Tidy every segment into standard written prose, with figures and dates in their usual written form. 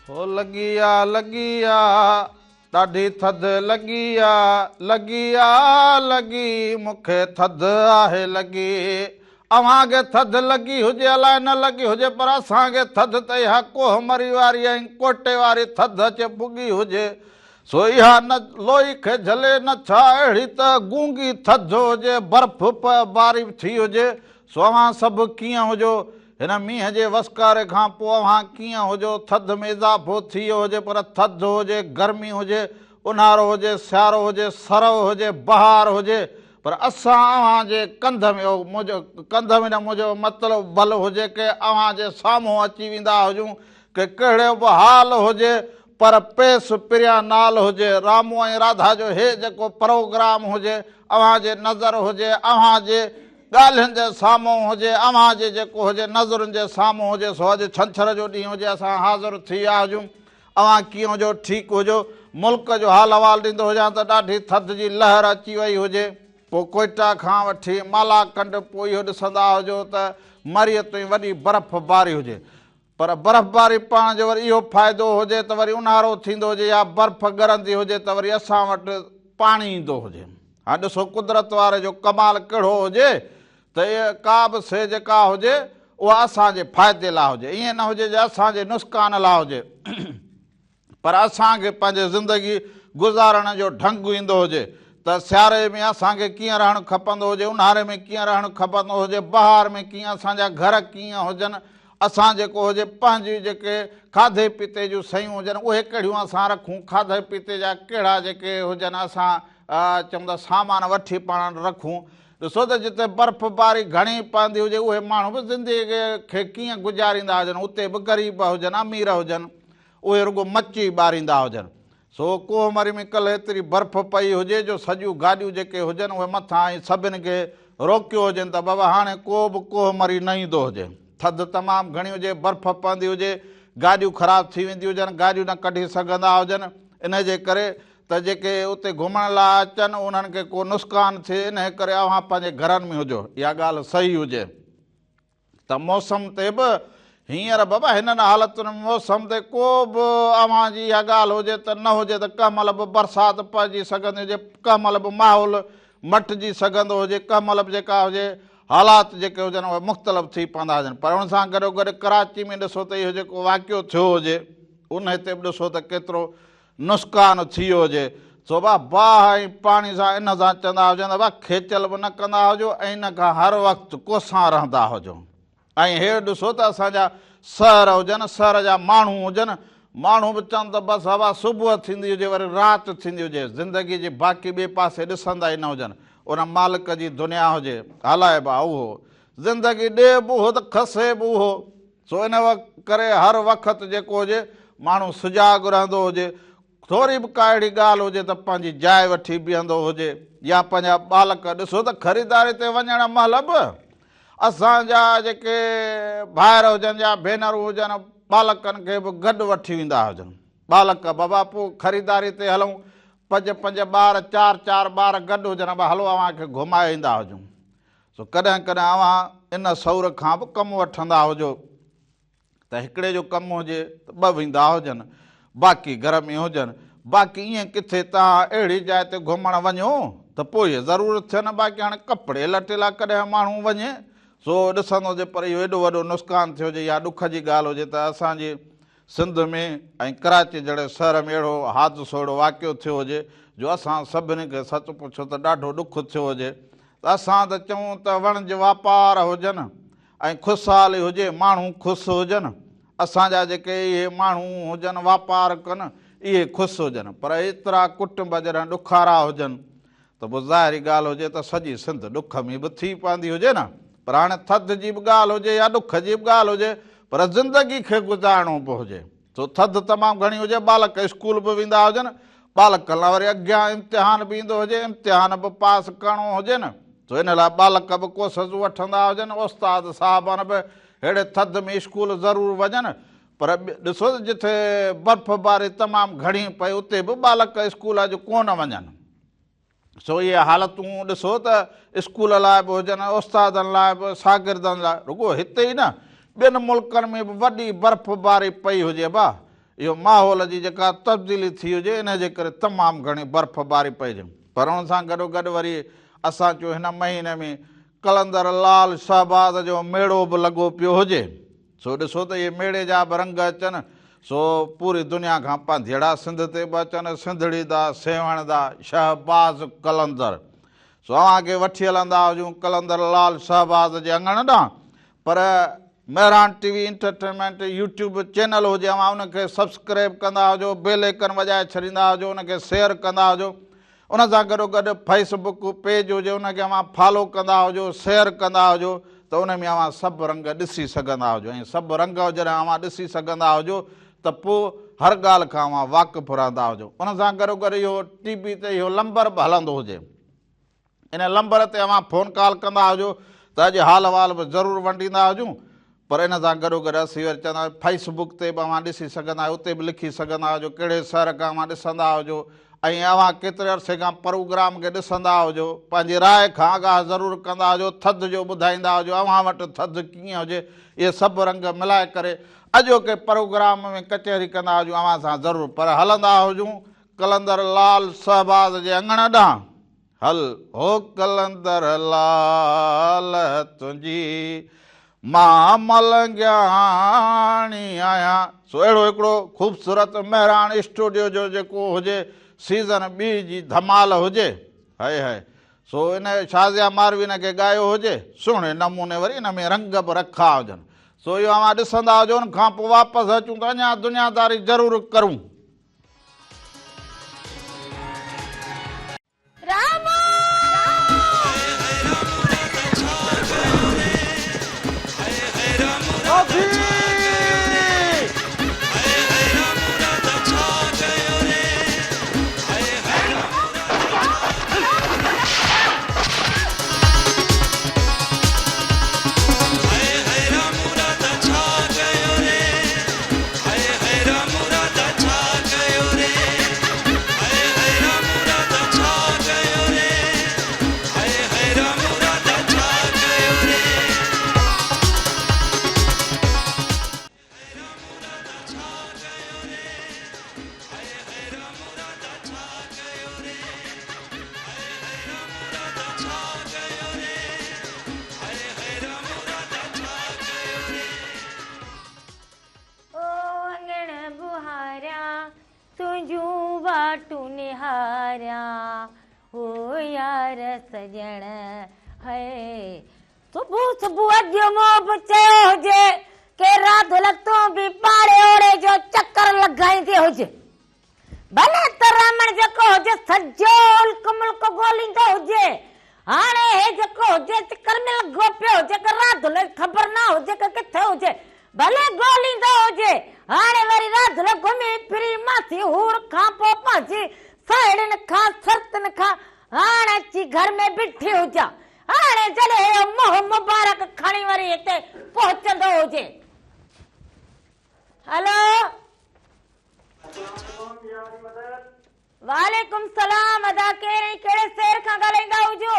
هو لڳي آ لڳي آ ڏاڍي ٿڌ لڳي آ لڳي آ لڳي مون کي ٿڌ آهي لڳي. اوهان کي ٿڌ لڳي هجي الائي نه لڳي هجي پر اسان کي ٿڌ ته اها ڪوهه مري واري ۽ ڪوئٽي واري ٿڌ اچي پڳي هجي سو اها نه لوئي کي جهلي نه ڇا اهڙي ته گونگي ٿڌ هجي برف باري ٿي هجي سو اوهان سڀ ڪيئن هجو؟ هن مينهن جي وسڪاري کان پوء اوهان ڪيئن هجو؟ ٿڌ ۾ اضافو ٿي ويو هجي پر ٿڌ هجي، گرمي هجي، اونهارو هجي، سيارو هجي، سرء هجي، بهار هجي پر اسان اوهان جي ڪنڌ ۾ منهنجو ڪنڌ ۾ نه منهنجو مطلب ڀل هجي ڪي اوهان جي سامهون اچي ويندا هجون ڪي ڪهڙو به حال هجي پر پيس پريان نال هجي، رامو ۽ راڌا جو هي جيڪو پروگرام هجي، اوهان جي نظر هجي، اوهان جي ڳالهين جي سامهون هجي، اوهان جي جيڪو هجي نظرن جي سامهون هجي، سو اڄ ڇنڇر جو ڏينهن هجي، اسان حاضر ٿي ويا هجون، اوهان ڪيئن هجو، ٺيڪ هجو، ملڪ جو حال احوال ڏيندو هجان ته ڏاڍي ٿڌ جي لهر اچي وئي هجي، پوء ڪوئيٽا کان وٺي مالاڪنڊ پوء اهو ڏسندا هجو ته مريء تائين وڏي برف باري هجي. پر برفباري پوڻ جو وري اهو فائدو هجي ته وري اونهارو ٿيندو هجي يا برف ڳرندي هجي ته وري اسان وٽ پاڻي ايندو هجي. هاڻ ڏسو قدرت واري جو ڪمال ڪهڙو هجي ته ڪا به شيء جيڪا هجي اها اسان جي فائدي لاء هجي ائين نه هجي جو اسان جي نسقان لاء هجي. پر اسان کي پنهنجي زندگي گذارڻ جو ڍنگ ايندو هجي ته سياري ۾ اسان کي ڪيئن رهڻ کپندو هجي، اونهاري ۾ ڪيئن رهڻ کپندو هجي، بهار ۾ ڪيئن اسان جا گهر ڪيئن هجن، اسان جيڪو هجي پنهنجي جيڪي کاڌي پيتي جون شيون هجن اهي ڪهڙيون اسان رکون، کاڌي پيتي جا ڪهڙا جيڪي هجن اسان چئون ته سامان وٺي پاڻ رکون. ڏسو ته جتي برف باري گهڻي پوندي هجي اهي ماڻهو به زندگي کي ڪيئن گذاريندا هجن، اتي به غريب هجن امير هجن. اهي رڳو مچ ئي ٻاريندا هجن. سو ڪوهه مري ۾ ڪلهه ايتري برف پئي هجي جو سڄيون گاڏيون جيڪي هجن اهي مٿان ۽ سڀن کي روڪيو هجين ته بابا هاڻي ڪو به ڪوهه مري نه ايندو هجي. ٿڌ تمام گهڻي هجي، برف پوندي هجي، گاڏيون خراب ٿي وينديون هجن، گاڏيون نه ڪڍي سگهندا هجن، انهي جي ڪري ته جيڪي اتي گهمڻ لاء اچن انهن کي ڪو نسقان ٿئي انهي ڪري اوهان پنهنجي گهرن ۾ هجو. اها ڳالهه صحيح هجي. ته موسم تي به هينئر بابا هنن حالتن ۾ موسم تي ڪو به اوهان جي اها ڳالهه هجي ته نه هجي ته ڪنهن مهل به برسات پئجي سگهندي هجي ڪنهن مهل به ماحول مٽجي سگهندو هجي ڪنهن مهل به جيڪا هجي حالات جيڪي هجن اهي مختلف ٿي پوندا هجن پر ان سان گڏو گڏ ڪراچي ۾ ڏسو ته اهو جيڪو واقعو ٿيو هجي ان تي به ڏسو ته ڪيترو نسقان ٿي ويو هجي سو با باهه ۽ پاڻي سان ان سان چوندا هجن ته با کيچل به نه ڪندا هجو ۽ ان کان هر وقت ڪوسان رهندا هجو ۽ هي ڏسو ته اسان جا شهر هجن شهر جا ماڻهو هجن ماڻهو به چون ته بس هوا صبح ٿيندي هجي وري رات ٿيندي هجي زندگي جي باقي ٻئي پاسي ڏسندا ئي نه هجن ان مالڪ جي دنيا هجي هلائي با اهو زندگي ڏي به اهو ته کسي به اهو سو ان ڪري هر وقت جيڪو هجي ماڻهو سجاڳ رهندو هجي، ٿوري به ڪا اهڙي ڳالهه هجي ته پنهنجي جاء وٺي بيهندو هجي يا پنهنجا ٻالڪ ڏسو ته خريداري تي وڃڻ مهل به اسان جا جيڪي ڀائر هجن يا ڀينرون هجن ٻالڪن کي به گڏ وٺي ويندا هجن. ٻالڪ بابا پوء خريداري تي هلون پنج پنج ٻار چار چار ٻار گڏ هجن ابا هلو اوهان کي گهمائي ايندا هجون. سو ڪڏهن ڪڏهن اوهان ان شعور کان به ڪم وٺندا هجو ته هڪڙي جو ڪم هجي ته ٻه ويندا هجن، باقي گهر ۾ هجن. باقي ائين ڪٿي توهان اهڙي جاء تي گهمڻ وڃو ته پوء اهي ضرور ٿين، باقي هاڻي ڪپڙي لٽي لاء ڪڏهن ماڻهو وڃي سو ڏسندو هجي پر اهو ايڏو وڏو نسقان ٿيو هجي يا ڏک جي ڳالهه هجي ته اسان جي سنڌ ۾ ۽ ڪراچي جهڙي شهر ۾ اهڙو حادثو اهڙو واقعو ٿيو هجي جو اسان سڀني کي سچ پڇو ته ڏاڍو ڏک ٿيو هجي ته اسان ته چئون ته وڻج واپار هجن ۽ خوشحالي هجي، ماڻهو خوش هجن، اسان جا جيڪي اهي ماڻهو هجن واپار ڪن اهي خوش هجن پر ايترا ڪٽنب جڏهن ڏکارا هجن ته پوء ظاهري ڳالهه هجي ته سڄي سنڌ ڏک ۾ به ٿي پوندي هجي نه پر هاڻي ٿڌ جي به ڳالهه هجي يا ڏک جي به ڳالهه هجي پر زندگي کي گذارڻو به هجي سو ٿڌ تمام گهڻي هجي، ٻالڪ اسڪول به ويندا هجن، ٻالڪن لاء وري اڳيان امتحان به ايندو هجي، امتحان به پاس ڪرڻو هجي نه، سو ان لاء ٻالڪ به ڪوششون وٺندا هجن، استاد صاحبان به ههڙي ٿڌ ۾ اسڪول ضرور وڃن، پر ڏسو ته جٿي برف باري تمام گهڻي پئي اتي به ٻالڪ اسڪول اڄ ڪونه وڃن. سو اهي حالتون ڏسو ته اسڪول لاء به هجن، استادن لاء به، شاگردن لاء، رڳو هتي ئي نه ٻين ملڪن ۾ به وڏي برف باري پئي هجي با. اهو ماحول جي جيڪا تبديلي ٿي هجي ان جي ڪري تمام گهڻي برف باري پئي هجي پر ان سان گڏو گڏ وري اسان چيو هن مهيني ۾ قلندر لال شهباز جو ميڙو به لڳو پيو هجي سو ڏسو ته اهي ميڙي جا به رنگ اچن سو پوري دنيا کان پانڌيئڙا سنڌ تي به اچن سنڌڙي دا سيوهڻ دا شهباز قلندر سو اوهان کي وٺي هلندا هجون قلندر لال شهباز جي اڱڻ ڏانهن پر Mehran T V entertainment YouTube channel هجي اوهان ان کي سبسڪرائب ڪندا هجو بيل آئيڪن وڄائي ڇڏيندا هجو ان کي شيئر ڪندا هجو ان سان گڏو گڏ فيس بڪ پيج هجي ان کي اوهان فالو ڪندا هجو شيئر ڪندا هجو ته ان ۾ اوهان سڀ رنگ ڏسي سگهندا هجو ۽ سڀ رنگ جڏهن اوهان ڏسي سگهندا هجو ته پوء هر ڳالهه کان اوهان واقف رهندا هجو ان سان گڏو گڏ اهو ٽي وي تي اهو لمبر به هلندو هجي ان لمبر تي اوهان فون ڪال ڪندا هجو ته اڄ حال احوال به ضرور ونڊيندا هجون پر ان سان گڏو گڏ اسين وري چوندا آهيون فيس بڪ تي به اوهان ڏسي سگهندا آهيو اتي به لکي سگهندا هجو ڪهڙي شهر کان اوهان ڏسندا هجو ۽ اوهان ڪيتري عرصي کان پروگرام کي ڏسندا هجو پنهنجي راء کان آگاهه ضرور ڪندا هجو ٿڌ جو ٻڌائيندا هجو اوهان وٽ ٿڌ ڪيئن هجي اهي سڀ رنگ ملائي ڪري اڄوڪي پروگرام ۾ ڪچهري ڪندا هجون اوهان سان ضرور پر هلندا هجون قلندر لال شهباز جي اڱڻ ڏانهن. هل هو قلندر لال تنهنجي مان ملنگياڻي آهيان. سو اهڙو هڪڙو خوبصورت مهراڻ اسٽوڊيو جو جيڪو هجي سيزن ٻي جي ڌمال هجي هئي هئي سو ان شازيا ماروين کي ڳايو هجي سهڻي نموني وري ان ۾ رنگ به رکا هجن سو اهو اوهان ڏسندا هجو ان کان پوء واپس اچون ته اڃا دنياداري ضرور ڪرون. او اڱڻ ٻهاريان، تنهنجون واٽون نهاريان، او يار سڄڻ هي. صبح صبح اڄ مون به چيو هجي، ڪي راڌل تون به پاڙي اوڙي جو چڪر لڳائيندي هج. ڀلي ته رامڻ جيڪو هجي سڄو الڪ ملڪ ڳوليندو هجي. هاڻي هي جيڪو هجي چڪر ۾ لڳو پيو هجي ڪه راڌل جي خبر نه هجي ڪه ڪٿي هجي. ڀلي ڳوليندو هجي. هاڻي وري راڌل گهمي ڦري ماسي هور کان پوء پنهنجي ساهيڙين کان سرتين کان هاڻ اچي گهر ۾ بيٺي هجان. هاڻي جڏهن اهو منهن مبارڪ کڻي وري هتي پهچندو هجي. هلو. وعليڪم سلام ادا ڪير ۽ ڪهڙي شهر کان ڳالهائيندا هجو.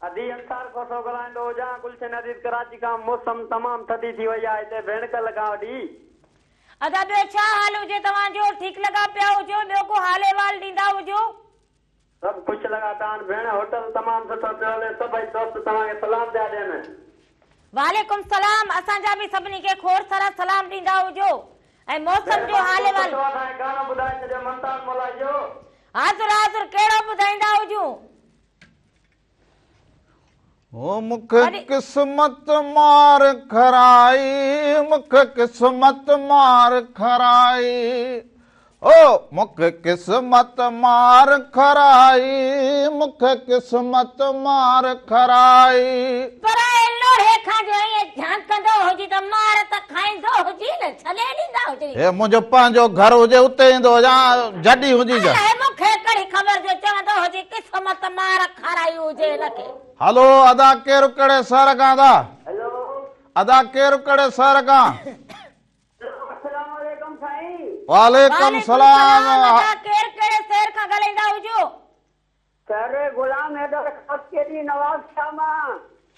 ادي انصار کوسو ڳالهائيندو هجان گلشن حديد ڪراچي کان موسم تمام ٿڌي ٿي وئي آهي هتي ڀيڻ ڪلهه کان وٺي. ادا ٻيو ڇا حال هجي توهان جو ٺيڪ لڳا پيا هجو ٻيو ڪو حال احوال ڏيندا هجو. سڀ خوش لڳا پيا آهن ڀيڻ هوٽل تمام سٺو پيو هلي سڀئي دوست توهان کي سلام پيا ڏين. وعليڪم سلام اسان جا به سڀني کي کوڙ سارا سلام ڏيندا هجو ۽ موسم جو مهرباني حال ڪو احوال. سٺو اسان کي گانو ٻڌائي ڇڏيو ممتاز مولائي جو. حاضر حاضر ڪهڙو ٻڌائيندا هجون. هو مونکي قسمت مار کارائي مونکي قسمت مار کارائي او مونکي قسمت مار کارائي مونکي قسمت مار کارائي. پر اهي لوڙهي کان جو ائين جهانڪندو هجي ته مار ته کائيندو هجي نه ڇڏي ڏيندا هجي. هي منهنجو پنهنجو گهر هجي اتي ايندو هجان جڏي هجي جا. الائي مون کي ڪهڙي خبر جو چوندو هجي قسمت مار کارائي هجي هن کي. هلو ادا ڪير ڪهڙي شهر کان ادا. هلو. ادا ڪير ڪهڙي شهر کان. السلام عليڪم سائين. وعليڪم سلام. ادا ڪير ڪهڙي شهر کان ڳالهائيندا هجو. سر غلام حيدر خاصخيلي نواب شاهه مان.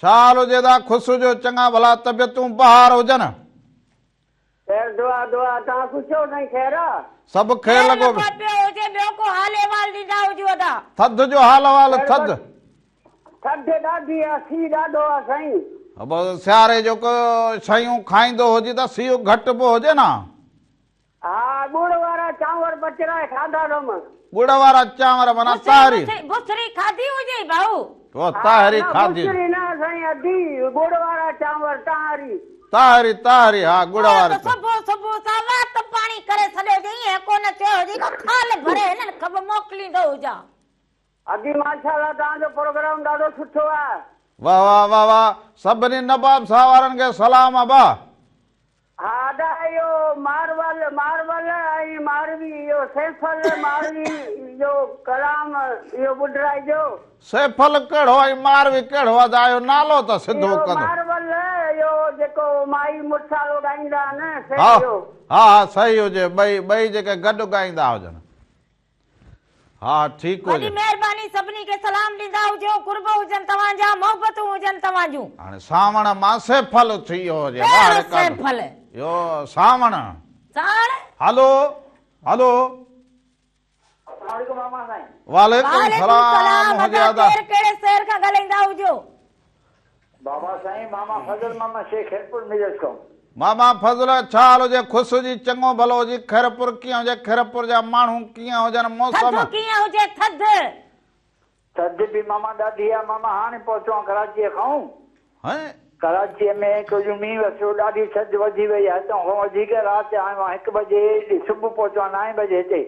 ڇا حال هجي ادا خوش هجو چڱا ڀلا طبيعتون بهار هجن. خير دعا دعا توهان خوش آهيو سائين خير آ. سڀ خير لڳو پيو هجي ٻيو ڪو حال احوال ڏيندا هجو ادا. ٿڌ جو حال احوال ٿڌ. ٿڌ ڏاڍي آ سيء ڏاڍو آ سائين. بس سياري جو ڪو شيون کائيندو هجي ته سيء گهٽ به هجي نه. ها ڳڙ وارا چانور پچرائي کاڌا اٿم. ڳڙ وارا چانور معنيٰ تاهري. بسري کاڌي هجي ڀائو. او تاهري کاڌي. بسري نه سائين ادي ڳڙ وارا چانور تاهري. تاهري تاهري ها ڳڙ واري. صبح صبح سان وات پاڻي ڪري ڇڏيو هجي ائين ڪونه چيو هجي ڪو ٿالهه ڀري هنن کي به موڪليندو هجان. ادي ماشاءالله توهان جو پروگرام ڏاڍو سٺو آهي. واه واه واه واه سڀني نباب صاحب وارن کي سلام ابا. ها ادا اهو مارول مارول ۽ ماروي اهو سيفل ماروي جو ڪلام اهو ٻڌرائجو. سيفل ڪهڙو ۽ ماروي ڪهڙو ادا اهو نالو ته سڌو اهو ڪندو. مارول اهو جيڪو مائي مڙسالو ڳائيندا آهن سي ها اهو. ها ها صحيح هجي ٻئي ٻئي جيڪي گڏ ڳائيندا هجن. ها ٺيڪ وڏي هجي. مهرباني سڀني کي سلام ڏيندا هجو قرب هجن توهان جا محبتون هجن توهان جون. هاڻي سانوڻ مان سيفل ٿي ويو هجي ڪهڙو واهه رڪارڊ. سيفل. اهو سانوڻ. سانوڻ. هلو هلو. السلام عليڪم ماما سائين. وعليڪم وعليڪم سلام سلام هجي ادا ادا. ڪير ڪهڙي شهر کان ڳالهائيندا هجو. بابا سائين ماما فضل محمد شيخ خيرپور ميرس کان. ماما فضل ڇا حال هجي خوش هجي چڱو ڀلو هجي خيرپور ڪيئن هجي خيرپور جا ماڻهو ڪيئن هجن موسم. ٿڌ ڪيئن هجي ٿڌ. ٿڌ به ماما ڏاڍي آ ماما هاڻي پهتو آهيان ڪراچيء کان. هين. ڪراچيء ۾ ڪجهه مينهن وسيو ڏاڍي ٿڌ وڌي وئي آهي هتان کان وڌيڪ رات آيو آهيان هڪ بجي صبح پهتو آهيان نائين بجي هتي.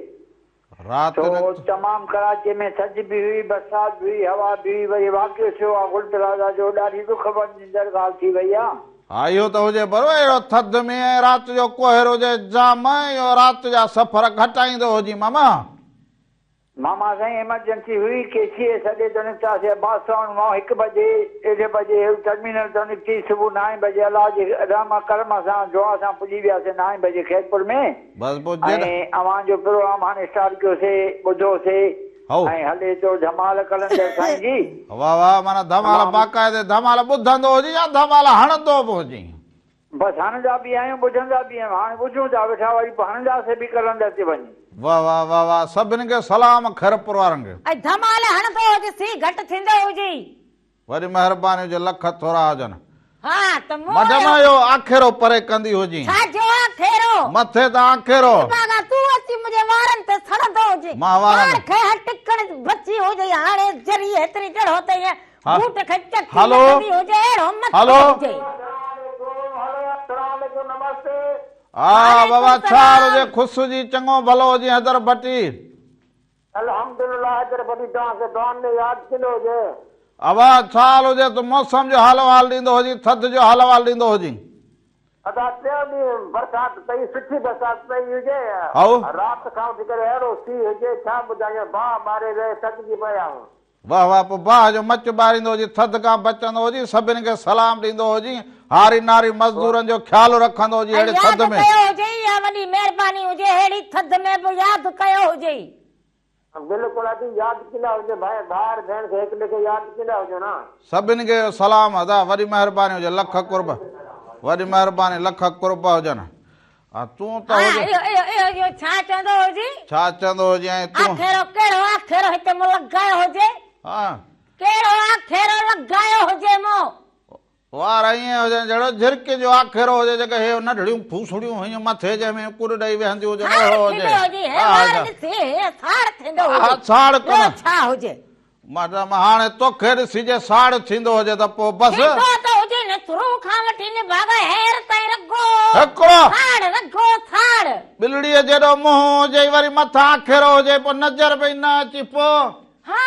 رات سو نه. تمام ڪراچيء ۾ ٿڌ به هئي، برسات به هئي، هوا به هئي، وري واقعو ٿيو آ گل پلازا جو، ڏاڍي ڏک ورنجيندڙ ڳالهه ٿي وئي آ. ها اهو ته هجي پر اهڙو ٿڌ ۾ ۽ رات جو ڪوهيڙو هجي جام اهو رات جا سفر گهٽائيندو هجين ماما. ماما سائين ايمرجنسي هئي ڪي سي ايس اڏي تان نڪتاسي عباس ٽائون مان هڪ بجي ڏيڍ بجي هو ٽرمينل تان نڪتي صبح نائين بجي الله جي رحم ڪرم سان دعا سان پڄي وياسي نائين بجي خيرپور ۾. بس پوء جيڏا. ۽ اوهان جو پروگرام هاڻي اسٽارٽ ڪيوسي ٻڌوسي هائو. ۽ هلي ٿو ڌمال قلندر سائين جي. واه واه معنيٰ ڌمال تمام. باقاعدي ڌمال ٻڌندو هجين يا ڌمال هڻندو به هجين. بس هڻندا به آهيون ٻڌندا به آهيون هاڻي ٻڌون ٿا ويٺا وري پوء هڻنداسي به قلندر تي وڃي. واه واه واه واه سڀني کي سلام خيرپور وارن کي. ۽ ڌمال هڻندو هجي سي گهٽ ٿيندو هجي. وڏي مهرباني هجي لک ٿورا هجن. ها ته مون مئڊم اهو. اهو آکيرو پري ڪندي هجين. ڇا جو آکيرو؟ مٿي تان آکيرو. نڀاڳا تون اچي منهنجي وارن تي سڙندو هجين. مان وارن. پاڻ کي هر ٽڪڻ بچي هجئي هاڻي ذري هيتري ڄڙهو ته ائين ها. بوٽ کي چٽي هلو. لڳندي هجي اهڙو مٿو هلو. هجئي. ها بابا وعليڪم ڇا حال هجي سلام. خوش هجين چڱو ڀلو هجين حيدر ڀٽي. الحمدلله حيدر ڀٽي توهان کي دعائن ۾ ياد ڪندو هجي. ابا ڇا حال هجي تون موسم جو حال احوال ڏيندو هجين ٿڌ جو حال احوال ڏيندو هجين. ادا ٽيون ڏينهن برسات پئي سٺي برسات پئي هجي هائو. رات کان وٺي ڪري اهڙو سيء هجي ڇا ٻڌايان باهه ٻاري ويهي ٿڪجي پيا آهيون. واه واه پوء باهه جو مچ ٻاريندو هجين ٿڌ کان بچندو هجين سڀني کي سلام ڏيندو هجين هاري ناري مزدورن جو خيال رکندو هجين ۽ ههڙي ياد ٿڌ ۾. ڪيو هجئي اها وڏي مهرباني هجي ههڙي ٿڌ ۾ به ياد ڪيو هجئي. بلڪل ادي ياد ڪندا هجو ڀائر ڀائر ڀيڻ کي هڪ ٻئي کي ياد ڪندا هجو نه. سڀني کي سلام ادا وڏي مهرباني هجي لک قرب وڏي مهرباني لک قرب هجن ها تون ته ها هجي. اهو اهو اهو اهو ڇا چوندو هجي. ڇا چوندو هجي ۽ تون. آکيرو ڪهڙو آکيرو هتي مون لڳايو هجي. ها. ڪهڙو آکيرو لڳايو هجي مون. وار ائين هجن جهڙو جهرڪي جو آکيرو هجي جيڪي هي ننڍڙيون ڦوسڙيون هيون مٿي جنهن ۾ ڪر ڏئي ويهنديون هجن ساڙ اهڙو هجي. ٿيندو هجي هي ها وار ها. ڏسي هي ساڙ ٿيندو ها هجي. ساڙ ٻيو ڪونه. ڇا هجي. مئڊم هاڻي توکي ڏسي جي ساڙ ٿيندو هجي ته پوء بس. ٿيندو ته هجي نه شروع کان وٺي نڀاڳا هير تائين رڳو هڪڙو. ساڙ رڳو ساڙ. ٻلڙيء جيڏو منهن هجئي وري مٿان آکيرو هجئي پوء نظر به نه اچي پوء. ها.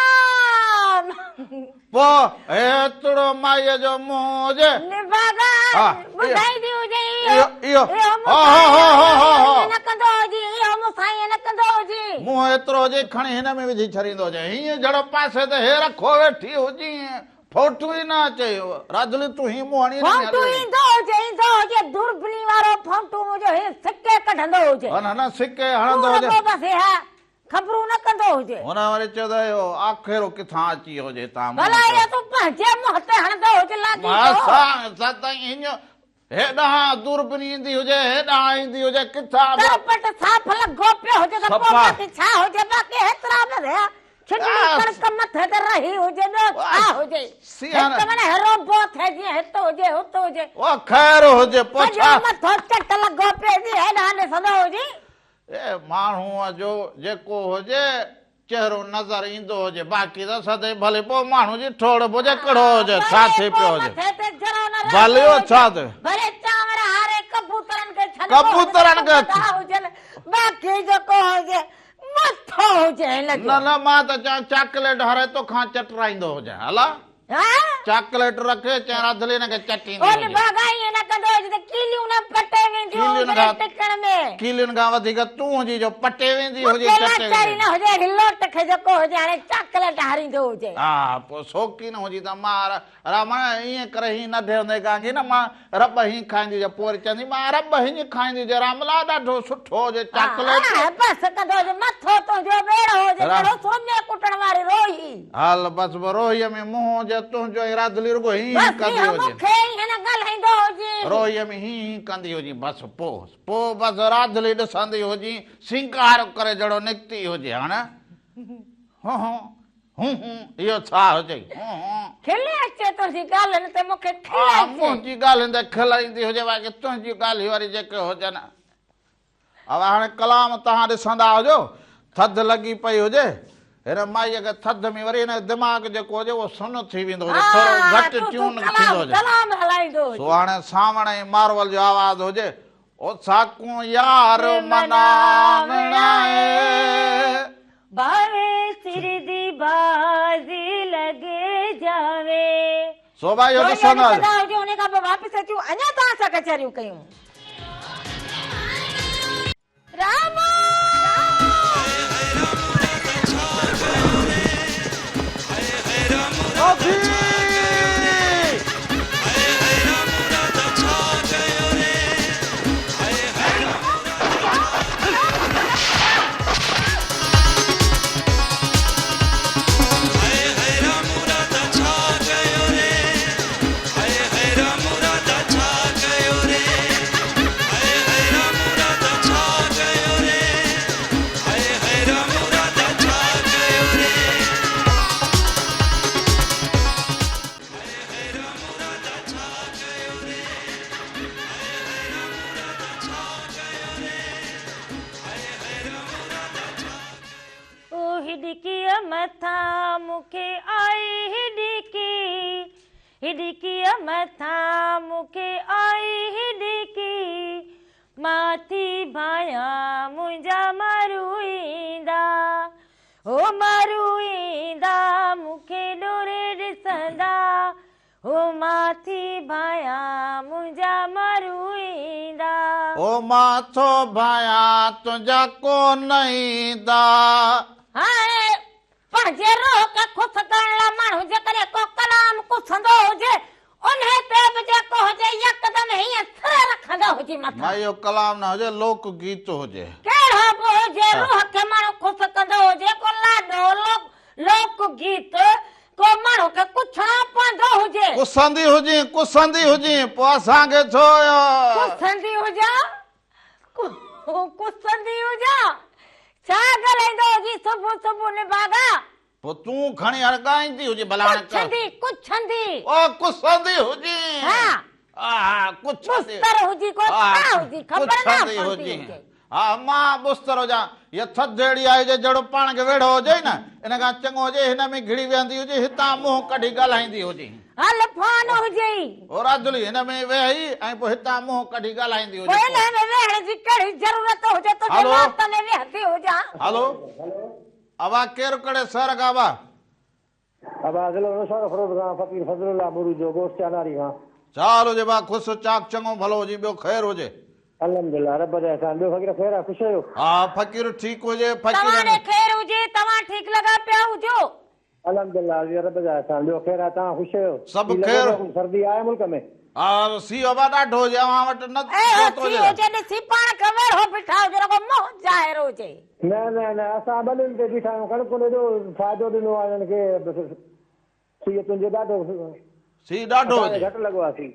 پوء هيتڙو مائيء جو منهن هجي. نڀاڳا ها ٻڌائيندي هجي اهو اهو اهو اهو مون هو سان هو هو هو هو. ائين نه ڪندو هجي اهو مون سان ائين نه ڪندو هجي. منهن ايترو هجي کڻي هن ۾ وجهي ڇڏيندو هجي هيئن جهڙو پاسي تي هي رکو ويٺي هجين فوٽو ئي نه اچي راجلي تون هي منهن هڻي هن ۾ هلي فوٽو وڃ. ايندو هجي ايندو هجي دوربيني وارو فوٽو منهنجو هي سڪي ڪڍندو هجي. نه نه سڪي هڻندو تون هجي. رڳو بس اها خبرون نه ڪندو هجي. هن وري چيو ته اهو آکيرو ڪٿان اچي ويو هجي هتان منهن ڀلا تي. اهو تون پنهنجي منهن تي هڻندو هج لاڳيتو. مان سان سدائين هينئن هيڏانهن دوربيني ايندي هجي، هيڏانهن ايندي هجي، ڪٿان به. ترپٽ صاف لڳو پيو هجي ته پوء باقي ڇا هجي، باقي هيترا به رهيا، ڇنڊڻي ڪڻڪ مٿي تي رهي هجي، ٻيو ڇا هجي. هت معنيٰ هروڀو ٿئي جيئن هت هجي، هت هجي. او خير هجي، پوء ڇا. سڄو مٿو چٽ لڳو پيو جيئن هيڏانهن ڏسندو هجي. اي ماڻهوء جو جيڪو هجي، چهرو نظر ايندو هجي باقي ته سدائين ڀلي پوء ماڻهو جي ٺوڙ به هجي ڪهڙو هجي ڇا ٿي پيو هجي ڀلي اهو ڇا ٿي ڪبوترن کي نه نه مان ته چوان چاڪليٽ هاري توکان چٽرائيندو هجي هلا. چاڪليٽ رکي چئين راڌلي هن کي چٽيندي هجي. ڪيلين کان وڌيڪ تون هجي جو پٽي ويندي هجي چٽي ويندي هجي. ها پوء شوقين هجي ته مان رامڻ ائين ڪري هين ننڍي هوندي کان نه مان رٻ هين کائيندي هجي پوء وري چوندي مان رٻ هينج کائيندي هجي راملا ڏاڍو سٺو هجي چاڪليٽ. هل بس به روهيء ۾ منهن هجي تنهنجو ۽ راڌلي رڳو هين هين ڪندي هجي. روهيء ۾ هين هين ڪندي هجين بس پوء پوء بس راڌلي ڏسندي هجين سينگار ڪري جهڙو نڪتي هجي هاڻ هون هون هون هون اهو ڇا هجئي هون هون. کل اچي تنهنجي ڳالهين تي مون کي کل اچي. منهنجي ڳالهين تي کل ايندي هجي باقي تنهنجيون ڳالهيون وري جيڪي هجن. اها هاڻي ڪلام توهان ڏسندا هجو، ٿڌ لڳي پئي هجي، هن مائيء کي ٿڌ ۾ وري هن جو دماغ جيڪو هجي اهو سن ٿي ويندو هجي، ٿورو گهٽ ٽيون ٿيندو هجي. سو هاڻي سانوڻ ۽ مارول جو آواز هجي، او ساڪون يار مناوڻا اي. ڀاوي سر the بازي لڳي جاوي. سو ڀائي اهو ڏسندا هجو. ان کان پوء واپس اچون اڃا توهان سان ڪچهريون ڪيون. راما! او هڏڪيء مٿان مون کي آئي هڏڪي، هڏڪيء مٿان مون کي آئي هڏڪي، مان ٿي ڀانيان منهنجا مارو ايندا، هو مارو ايندا مون کي ڏوري ڏسندا، هو مان ٿي ڀانيان منهنجا مارو ايندا. هو مان ٿو ڀانيان تنهنجا ڪو نه ايندا. هاڻي پنهنجي روح کي خوش ڪرڻ لاء ماڻهو جيڪڏهن ڪو ڪلام ڪسندو هجي، انهي تي به جيڪو هجي يڪدم هيئن سر رکندو هجي مٿان. نه اهو ڪلام نه هجي لوڪ گيت هجي. ڪهڙو به هجي روح کي ماڻهو خوش ڪندو هجي ڪو لاڏو لوڪ گيت ڪو ماڻهو کي ڪڇڻو پوندو هجي. ڪسندي هجين، ڪسندي هجين، پوء اسان کي ڇو اهو. ڪسندي هجان، ڪسندي هجان، ڇا ڳالهائيندو هجين صبح صبح نڀاڳا. پوء تون کڻي هاڻي ڳائيندي هجين ڀلا هاڻي. ڪڇندي، ڪڇندي. او ڪسندي هجين. ها. ها ڪڇندي. ٻستر هجي ڪو ڇا هجي خبر نه پوندي هجي. ها مان ٻستر هجان يا ٿڌ اهڙي آئي هجي جهڙو پاڻ کي ويڙهو هجي نه ان کان چڱو هجي هن ۾ گهڙي ويهندي هجي هتان منهن ڪڍي ڳالهائيندي هجي. هل فون هجئي. او راڌلي هن ۾ ويهي ۽ پوء هتان منهن ڪڍي ڳالهائيندي هجي. پوء هن ۾ ويهڻ جي ڪهڙي ضرورت هجي تنهنجي وات ۾ ويهندي هجان. هلو ابا ڪير ڪهڙي شهر کان ابا. ابا ضلعو نوشهروفيروز کان فقير فضل الله مروجو ڳوٺ چاناري کان. ڇا حال هجي ڀاء خوش چاڪ چڱو ڀلو هجين ٻيو خير هجي. الحمدلله رب جا احسان ٻيو فقير خير آ خوش آهيو. ها فقير ٺيڪ هجي فقير. توهان ڏي خير هجي توهان ٺيڪ لڳا پيا هجو. الحمدلله عزيز رب جا احسان ٻيو خير آ توهان خوش آهيو. سڀ خير. سردي آهي ملڪ ۾. ها سيء ابا ڏاڍو هجي اوهان وٽ نه اهو سيء هجي ڏسي پاڻ کي ويڙهو بيٺا هجي رڳو منهن ظاهر هجي. نه نه نه اسان ٻنين تي بيٺا آهيون ڪڻڪن ايڏو فائدو ڏنو آهي انهن کي سيء تنهنجو ڏاڍو سيء ڏاڍو اسان کي هجي. گهٽ لڳو آهي سيء.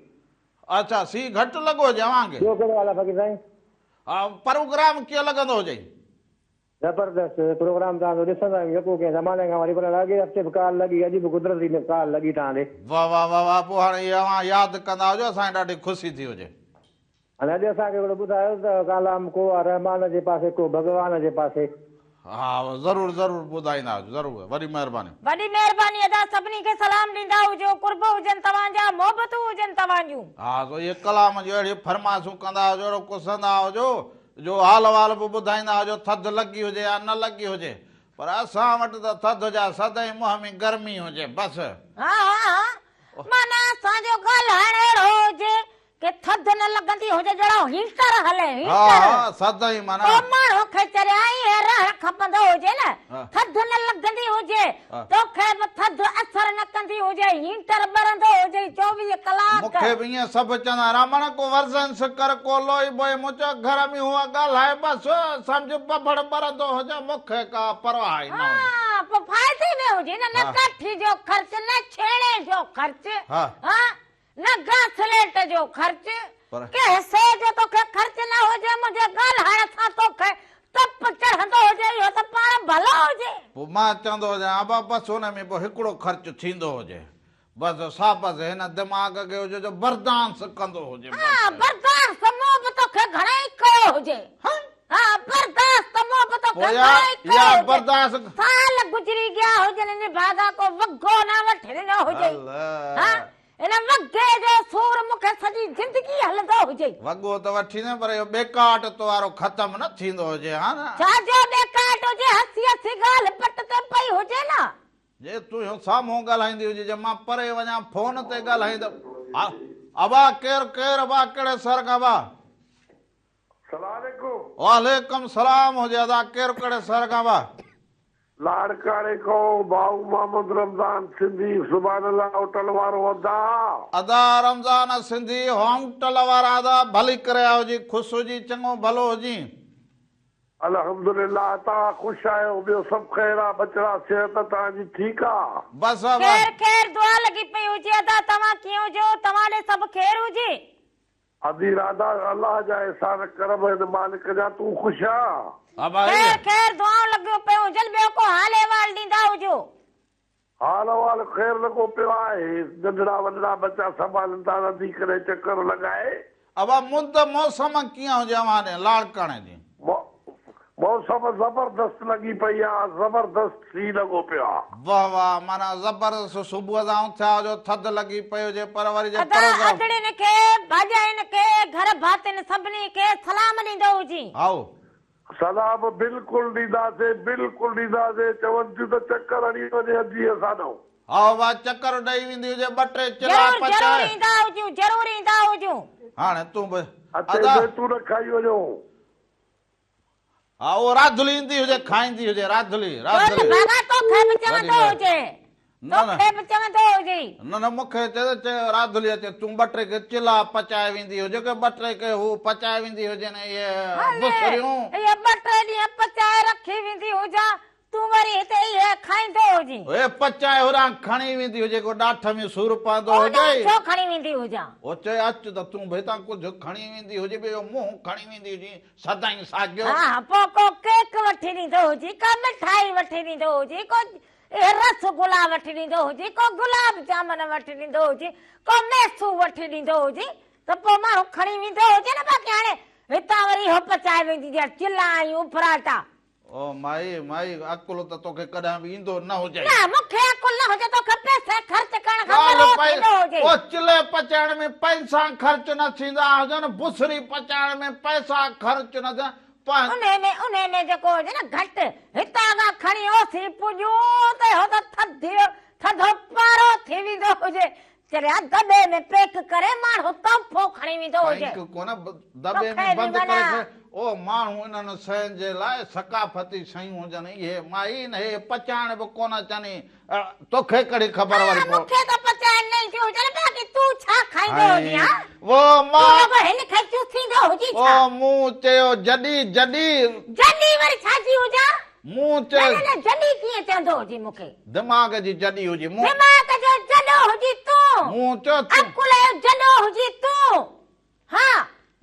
اڇا سيءُ گهٽ لڳو هجي اوهان کي. ٻيو ڪهڙو حال آ فقير سائين؟ ها پروگرام ڪيئن لڳندو هجئي؟ زبردست پروگرام توهان جو ڏسندا آهيون يڪو ڪنهن زماني کان وري پر اڳئين هفتي به ڪال لڳي اڄ به قدرتي ۾ ڪال لڳي توهان ڏي. واه واه واه واه پوء هاڻي اهي اوهان ياد ڪندا هجو اسان کي ڏاڍي خوشي ٿي هجي. هاڻي اڄ اسان کي هڪڙو ٻڌايو ته ڪالام ڪو آ رحمان جي پاسي ڪو ڀڳوان جي پاسي. ها ضرور ضرور ٻڌائيندا هجو ضرور وڏي مهرباني. وڏي مهرباني ادا سڀني کي سلام ڏيندا هجو قرب هجن توهان جا محبتون هجن توهان جون. ها سو اهي ڪلام جون اهڙيون فرمائشون ڪندا هجو اهڙو ڪسندا هجو جو حال احوال به ٻڌائيندا هجو ٿڌ لڳي هجي يا نه لڳي هجي پر اسان وٽ ته ٿڌ جا سدائين منهن ۾ گرمي هجي بس. ها ها ها معنيٰ اسان جو ڳالهائڻ اهڙو هجي ڪي ٿڌ نه لڳندي هجي جهڙو هيٽر هلي هيٽر. ها ها سدائين معنيٰ. پوء ماڻهو کي چريا ائين رهڻ کپندو هجي نه ٿڌ نه لڳندي هجي توکي به ٿڌ اثر نه ڪندي هجي هيٽر ٻرندو هجئي 24 ڪلاڪ. مون کي به ائين سڀ چوندا رامڻ ڪو ورزنس ڪر ڪو لوئي بوئي مون چيو گهر ۾ هونء ڳالهائي بس سمجهه ببڙ ٻرندو هجي مون کي ڪا پرواهه ئي نه هجي. ها پوء فائدي ۾ هجي نه نه ڪاٺي جو خرچ نه ڇيڻي جو خرچ ها نه گاسليٽ جو خرچ، ڪنهن شيء جو توکي خرچ نه هجي، منهنجي ڳالهائڻ سان توکي تپ چڙهندو هجي، اهو ته پاڻ ڀلو هجي. پوء مان چوندو هجان، ابا بس ان ۾ پوء هڪڙو خرچ ٿيندو هجي، بس شابس هن دماغ کي هجي جو بردانس ڪندو هجي، بس. ها برداشت مون به توکي گهڻئي ڪيو هجي. ها برداشت ته مون به توکي گهڻئي ڪيو هجي. سال گذري گيا هجن نڀاڳا ڪو وڳو نه وٺي ڏنو هجئي. ها ان وڳي جو سور مون کي سڄي زندگي هلندو هجي. وڳو ته وٺي نه پر اهو ٻيڪاٽ تو وارو ختم نه ٿيندو هجي ها نه. ڇا جو ٻيڪاٽ هجي هسي هسي ڳالهه پٽ تي پئي هجي نه. جي تون سامهون ڳالهائيندي هجي جي مان پري وڃان فون تي ڳالهائيندو ابا ڪير ڪير ابا ڪهڙي شهر کان ابا. سلام عليڪم. وعليڪم سلام هجي ادا ڪير ڪهڙي شهر کان ابا. لاڙڪاڻي کان ڀائو محمد رمضان سنڌي سبحان الله هوٽل وارو ادا. ادا رمضان سنڌي هوٽل وارا ادا ڀلي ڪري آيو هجين خوش هجين چڱو ڀلو هجين. الحمدلله توهان خوش آهيو ٻيو سڀ خير آ ٻچڙا صحت توهان جي ٺيڪ آ. بس ابا. خير خير دعا لڳي پئي هجي ادا توهان ڪيئن هجو توهان ڏي سڀ خير هجي. ادي راڌا الله جا احسان ڪرم آهن مالڪ جا تون خوش آن. ها ڀائي. خير خير دعائون لڳيون پيون هجن ٻيو ڪو حال احوال ڏيندا هجو. حال احوال خير لڳو پيو آهي ننڍڙا وڏڙا ٻچا سنڀالن ٿا رڌي ڪري چڪر لڳائي. ابا مند موسم ڪيئن هجي اوهان ڏي لاڙڪاڻي جي. موسم زبردست لڳي پئي آ زبردست سيء لڳو پيو آ. واه واه معنيٰ زبردست صبح سان اٿيا هجو ٿڌ لڳي پئي هجي پر وري جي ادا پروگرام. ادڙين کي ڀاڄاين کي گهر ڀاتين سڀني کي سلام ڏيندو هجين. هائو. سلام بلڪل ڏينداسين بلڪل ڏينداسين چون ٿيون ته چڪر هڻي وڃي ادي اسان ڏانهن. هائو وا چڪر ڏئي ويندي هجي ٻه ٽي چلا ضرور ضرور پچائي. ايندا هجون ضرور ايندا هجون. هاڻي تون به اچي ادا. زيتون کائي وڃو. ها اهو راڌلي ايندي هجي کائيندي هجي راڌلي ڇو راڌلي. نه ڀاڳا توکي به چوندو هجي نه نه. توکي به چوندو هجي. نه نه مون کي چئي ته راڌلي اچي تون ٻه ٽي ڪي چلا پچائي ويندي هجي ڪي ٻه ٽي ڪي هو پچائي ويندي هجين اهي هلي بصريون. اهي ٻه ٽي ڏينهن پچائي رکي ويندي هجان تون وري هتي اهي کائيندو هجين. اهي پچائي هوڏانهن کڻي ويندي هجي ڪو ڏاٺ ۾ سور پوندو هوڏانهن هجئي. ڇو کڻي ويندي هجان. هو چئي اچ ته تون به هتان ڪجهه کڻي ويندي هجي به اهو منهن کڻي ويندي هجين سدائين ساڳيو. ها ها پوء ڪو ڪيڪ وٺي ڏيندو هجي ڪا مٺائي وٺي ڏيندو هجي ڪو رس گلا وٺي ڏيندو هجي ڪو گلاب جامن وٺي ڏيندو هجي ڪو ميسو وٺي ڏيندو هجي ته پوء ماڻهو کڻي ويندو هجي نه باقي هاڻي هتان وري اهو پچائي ويندي ڄڻ چلا ۽ اڦراٽا. او مائي مائي عقل ته توکي ڪڏهن به ايندو نه هجئي. نه مون کي عقل نه هجي توکي پئسي خرچ ڪرڻ کان پرو ٿيندو هجي. او چلي پچائڻ ۾ پئسا خرچ نه ٿيندا هجن بصري پچائڻ ۾ پئسا خرچ نه ٿيندا انهي ۾ انهي ۾ جيڪو هجي نه گهٽ هتان کان کڻي اوسي پڄون ته اهو ته ٿڌي ٿڌو پارو ٿي ويندو هجي چريا دٻي ۾ پيڪ ڪري ماڻهو تحفو کڻي ويندو هجي. پيڪ ڪونه دٻي ۾ بند ڪري کڻي او ماڻهو انهن شين جي لاء ثقافتي شيون هجن اهي مائي نه هي پچائڻ به ڪونه اچن توکي ڪهڙي خبر وري پوء. مون کي ته پچائڻ نه اينديون هجن باقي تون ڇا کائيندو هجين ها. وو مان تون رڳو هن کي چوسيندو هجين ڇا. او مون چيو جڏي جڏي. جڏي وري ڇا جي هجان. مون چيو. نه نه نه جڏي ڪيئن چوندو هجين مون کي. دماغ جي جڏي هجي مون. دماغ جو جڏو هجين تون. تون. مون چيو تون. عقل جو جڏو هجين تون. ها،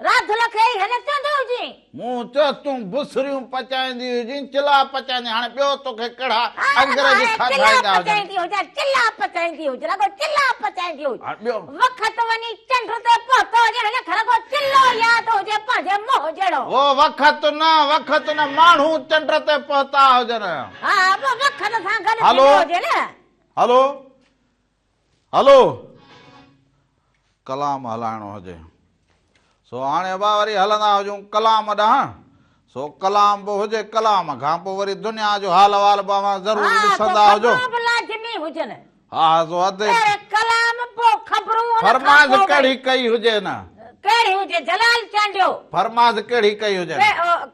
راڌل کي ئي هن چوندو هجين. مون چيو تون بسريون پچائيندي هجين، چلا پچائيندي، هاڻي ٻيو توکي ڪهڙا انگريز کاڌا ايندا هجن. پچائيندي هجان، چلا پچائيندي هج، رڳو چلا پچائيندي هج. هاڻي ٻيو. وقت وڃي چنڊ تي پهتو هجي، هن کي رڳو چلو ياد هجي پنهنجي منهن جهڙو. او وقت نه، وقت نه، ماڻهو چنڊ تي پهتا هجن. ها، پوء وقت سان گڏ ٿيندو هجي نه. هلو، هلو، ڪلام هلائڻو هجي سو هاڻي ابا وري هلندا هجون ڪلام ڏانهن، سو ڪلام به هجي، ڪلام کان پوء وري دنيا جو حال احوال به اوهان ضرور ڏسندا هجو. ها، سو خبرون به لازمي هجن. ها، سو ادي. پهرين ڪلام پوء خبرون ان کان فرمائش پوء وري. ڪهڙي ڪئي هجي نه. ڪهڙي هجي جلال چانڊيو. فرمائش ڪهڙي ڪئي هجي.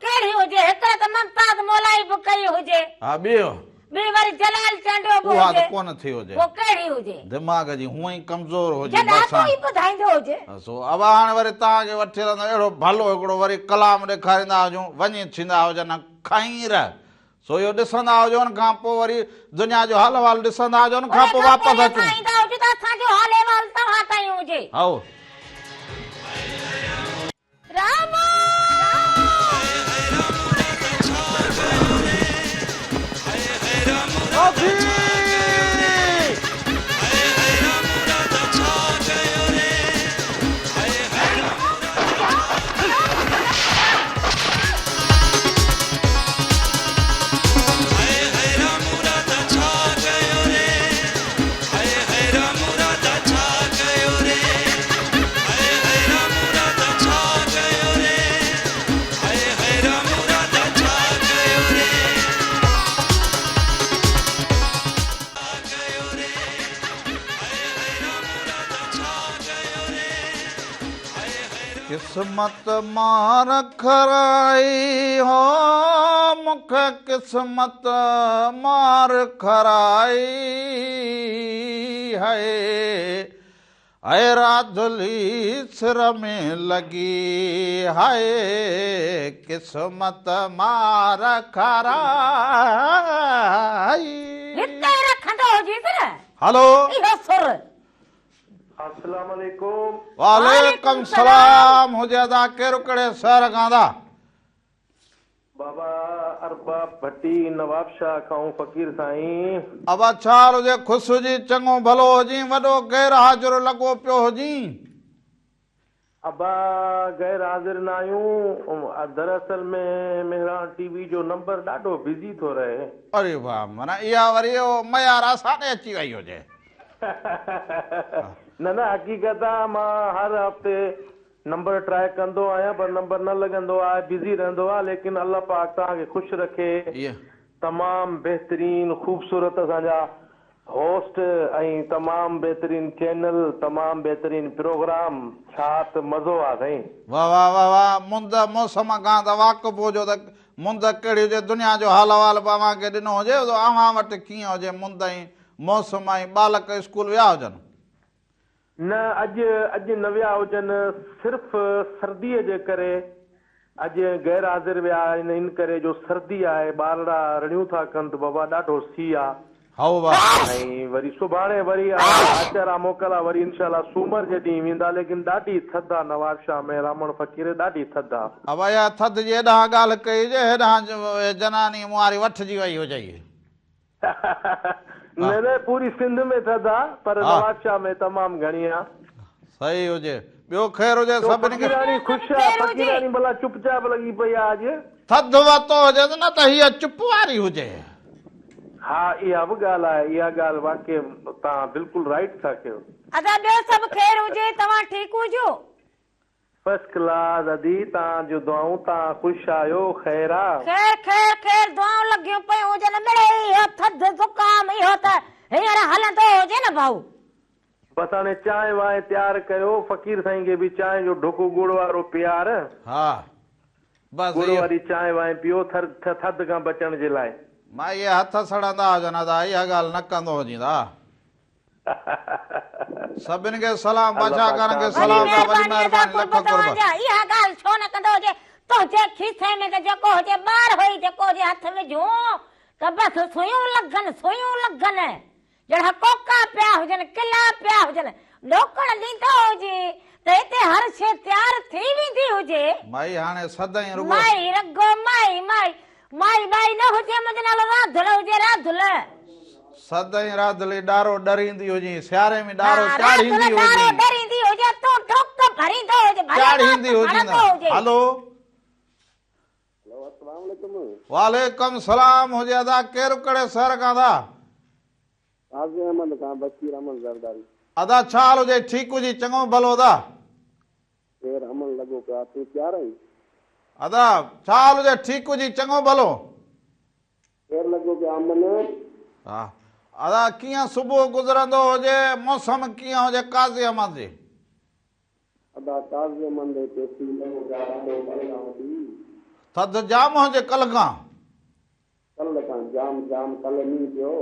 ڪهڙي هجي، هڪڙي ته ممتاز مولائي به ڪئي هجي. ها، ٻيو. ٻي وري جلال چانڊيو به اها هجي. ته ڪونه ٿي هجي. پوء ڪهڙي هجي؟ دماغ جي هونئن ئي ڪمزور هجي جڏهن بس تون ئي ٻڌائيندو هجي. سو ابا هاڻي وري توهان کي وٺي هلندو اهڙو ڀلو هڪڙو وري ڪلام ڏيکاريندا هجون وڃي ٿيندا هجن خير سو اهو ڏسندا هجو ان کان پوء وري دنيا جو حال احوال ڏسندا هجو ان کان ان پوء کان واپس پوء اچون. اسان ايندا هجون ته اسان جو حال احوال توهان تائين هجي. هائو. راما! قسمت مار کرائي هو مونکي قسمت مار کرائي هي اي راڌلي سر ۾ لڳي هاء قسمت مار کارائي. هتي رکندو هجيس نه هلو. اهو سر. السلام عليڪم. وعليڪم سلام هجي ادا ڪير ڪهڙي شهر کان ادا. بابا ارباب ڀٽي نوابشاهه کائون فقير سائين. ابا ڇا حال هجي خوش هجين چڱو ڀلو هجين وڏو غير حاضر لڳو پيو هجين. ابا غير حاضر نه آهيون دراصل ۾ مهراڻ ٽي وي جو نمبر ڏاڍو بزي ٿو رهي. اري واهه معنيٰ اها وري ميار اسان ڏي اچي وئي هجي. نه نه حقيقت آ مان هر هفتي نمبر ٽرائي ڪندو آهيان پر نمبر نه لڳندو آهي بزي رهندو آهي ليڪن الله پاڪ توهان کي خوش رکي تمام بهترين خوبصورت اسان جا هوسٽ ۽ تمام بهترين چينل تمام بهترين پروگرام ڇا ته مزو آ سائين. واه واه واه واه مند موسم کان ته واقف هجو ته مند ڪهڙي هجي دنيا جو حال احوال به اوهان کي ڏنو هجي اوهان وٽ ڪيئن هجي مند ۽ موسم ۽ ٻالڪ اسڪول ويا هجن. نه اڄ اڄ نه ويا هجن صرف سرديء جي ڪري اڄ غير حاضر ويا آهن ان ڪري جو سردي آهي ٻارڙا رڙيون ٿا ڪن ته بابا ڏاڍو سيء آ هائو وا. ۽ وري سڀاڻي وري آچر آ موڪل آ وري انشاء الله سومر جي ڏينهن ويندا ليڪن ڏاڍي ٿڌ آ نوابشاهه ۾ رامڻ فقير ڏاڍي ٿڌ آ. ابا اها ٿڌ جي هيڏانهن ڳالهه ڪئي هجي هيڏانهن جناني مون واري وٺجي وئي هجئي. نه نه پوري سنڌ ۾ ٿڌ آ پر نوابشاهه ۾ تمام گهڻي آ. صحيح هجي ٻيو خير هجي سڀني کي. فقيراڻي خوش آ فقيراڻي ڀلا چپ چاپ لڳي پئي آ اڄ. ٿڌ وتو هجيس نه ته هيء چپ واري هجي. ها اها به ڳالهه آهي اها ڳالهه واقعي توهان بلڪل رائيٽ ٿا ڪيو. ادا ٻيو سڀ خير هجي توهان ٺيڪ هجو. فرسٽ ڪلاس ادي توهان جون دعائون توهان خوش آهيو خير آ. خير خير خير دعائون لڳيون پيون هجن مڙئي اهو ٿڌ زڪام اهو ته هينئر هلندو هجي نه ڀائو. بس هاڻي چانهه وانهه تيار ڪيو فقير سائين کي به چانهه جو ڍڪ ڳڙ وارو پيار. ها بس ڳڙ اهو. واري چانهه وانهه پيو ٿر ٿڌ کان بچڻ جي لاء. مان اهي هٿ سڙندا هجن ادا اها ڳالهه نه ڪندو هجين ها. سڀن کي سلام الله بادشاهه پاڪ ڪارن کي توهان کي وڏي سلام ته وڏي مهرباني ادا مهرباني قرب لک قرب. توهان جا اها ڳالهه ڇو نه ڪندو هجي تنهنجي کيسي ۾ ته جيڪو هجي ٻار هوئي جيڪو هجي هٿ وجهون ته بس سوئيون لڳن سوئيون لڳن جهڙا ڪوڪا پيا هجن، ڪلا پيا هجن، ڏوڪڙ ڏيندو هجي ته هتي هر شيء تيار ٿي ويندي هجي. مائي هاڻي سدائين رڳو. مائي رڳو مائي مائي مائي ٻائي نه هجي منهنجو نالو راڌل هجي راڌل. سدائين راڌلي ڏارو ڏريندي هجين سياري ۾ ڏارو چاڙهيندي هجين. راڌل ڏارو ڏريندي هجي تون ڍڪ ڀريندو هجي ڀلي چاڙهيندي هجين هلو. هلو السلام عليڪم. وعليڪم سلام هجي ادا ڪير ڪهڙي شهر کان ادا. قاضي احمد کان بشير احمد زرداري. ادا ڇا حال هجي ٺيڪ هجي چڱو ڀلو ادا. خير امن لڳو پيو آ تون تيار آهين. ادا ڇا حال هجي ٺيڪ هجي چڱو ڀلو. خير لڳو پيو آ امن. ها ادا ڪيئن صبح گذرندو هجي موسم ڪيئن هجي قاضي احمد جي. ادا قاضي احمد هتي سيءُ لڳو پيو آ ڏاڍو ڪلهه کان وٺي. ٿڌ جام هجي ڪلهه کان. ڪلهه کان جام جام ڪلهه مينهن پيو.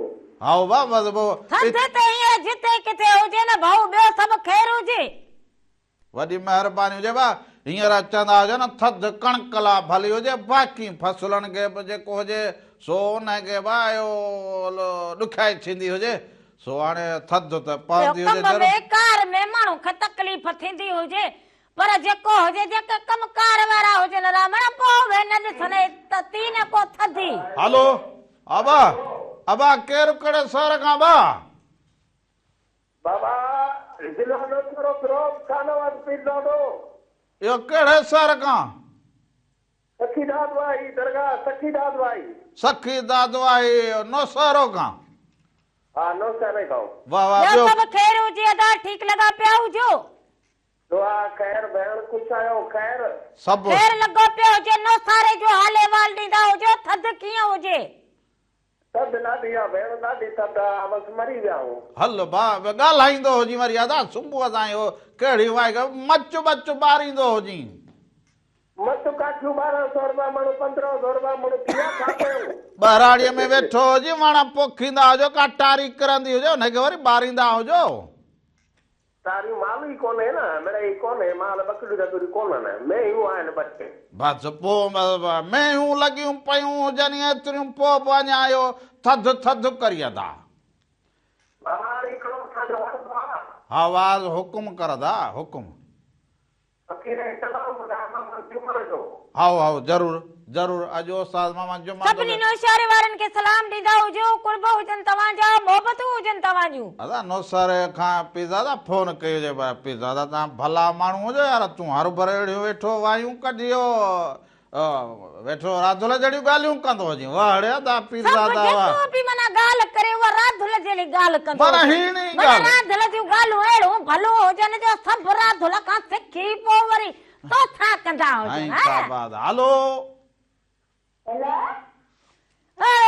هائو وا بس پوء. ٿڌ ته هينئر جتي ڪٿي هجي نه ڀائو ٻيو سڀ خير هجي. وڏي مهرباني هجي ڀا هينئر چوندا هجو نه ٿڌ ڪڻڪ لا ڀلي هجي باقي فصلن کي به جيڪو هجي سو ان کي به اهو ڏکيائي ٿيندي هجي سو هاڻي ٿڌ ته پوندي هجي ڪم ۾ ڪار ۾ ماڻهو کي تڪليف ٿيندي هجي پر جيڪو هجي جيڪي ڪم ڪار وارا هجن رامڻ پوء اهي نه ڏسن تتي نه ڪو ٿڌي. هلو ابا ابا ڪير ڪهڙي شهر کان ابا. بابا ضلع نوشهرو فيروز شاهنواز پيرزادو. اهو ڪهڙي شهر کان. سخي داد واهي درگاهه سخي داد واهي. سخي داد واهي نوشهرو کان. ها نوشهري کان. واه واه ٻيو سڀ خير هجي ادا ٺيڪ لڳا پيا هجو. دعا خير ڀيڻ خوش آهيو خير. سڀ. خير لڳو پيو هجي نوساري جو حال احوال ڏيندا هجو ٿڌ ڪيئن هجي. ٿڌ ڏاڍي آ ڀيڻ ڏاڍي ٿڌ آ بس مري ويا آهيون. هل ڀاء ڳالهائيندو هجين وري ادا صبح تائين اهو ڪهڙي وائي مچ ٻچ ٻاريندو هجين. مچ ڪاٺيون 12 سو رپيا مڻ 15 سو رپيا مڻ ٿي ويا ڇا ڪيون. ٻهراڙيء ۾ ويٺو هجين وڻ پوکيندا هجو ڪا ٽاري ڪرندي هجي ان کي وري ٻاريندا هجو. ٽاريون مال ئي ڪونهي نه مڙئي ڪونهي مال ٻڪريون ٽڪريون ڪونهن مينهون آهن ٻه ٽي. بس پوء مينهون لڳيون پيون هجن ايتريون پوء به اڃا اهو ٿڌ ٿڌ ڪري ادا. بابا هڪڙو اسان جو عرض آ. آواز حڪم ڪر ادا حڪم. فقير کي سلام ٻڌاء محمد جمن جو. هائو هائو ضرور ضرور اڄ استاد محمد جمن ٿو سڀني نوشهري وارن کي سلام ڏيندا هجو قرب هجن توهان جا محبتون هجن توهان جون. ادا نوشهري کان پيرزادا فون ڪئي هجي پر پيرزادا توهان ڀلا ماڻهو هجو يار تون هروڀرو اهڙيون ويٺو وايون ڪڍي ويٺو راڌل جهڙيون ڳالهيون ڪندو هجين واه ڙي ادا سڀ پيرزادا واه. جيڪو به معنيٰ ڳالهه ڪري اها راڌل جهڙي ڳالهه ڪندو معنيٰ هجي. هيڻي معنيٰ ڳالهه. راڌل جون ڳالهيون اهڙيون ڀليون هجن جو سڀ راڌل کان سکي پوء وري توسان ڪندا هجن. سائين ها. ڇا بات هلو. هيلو. اي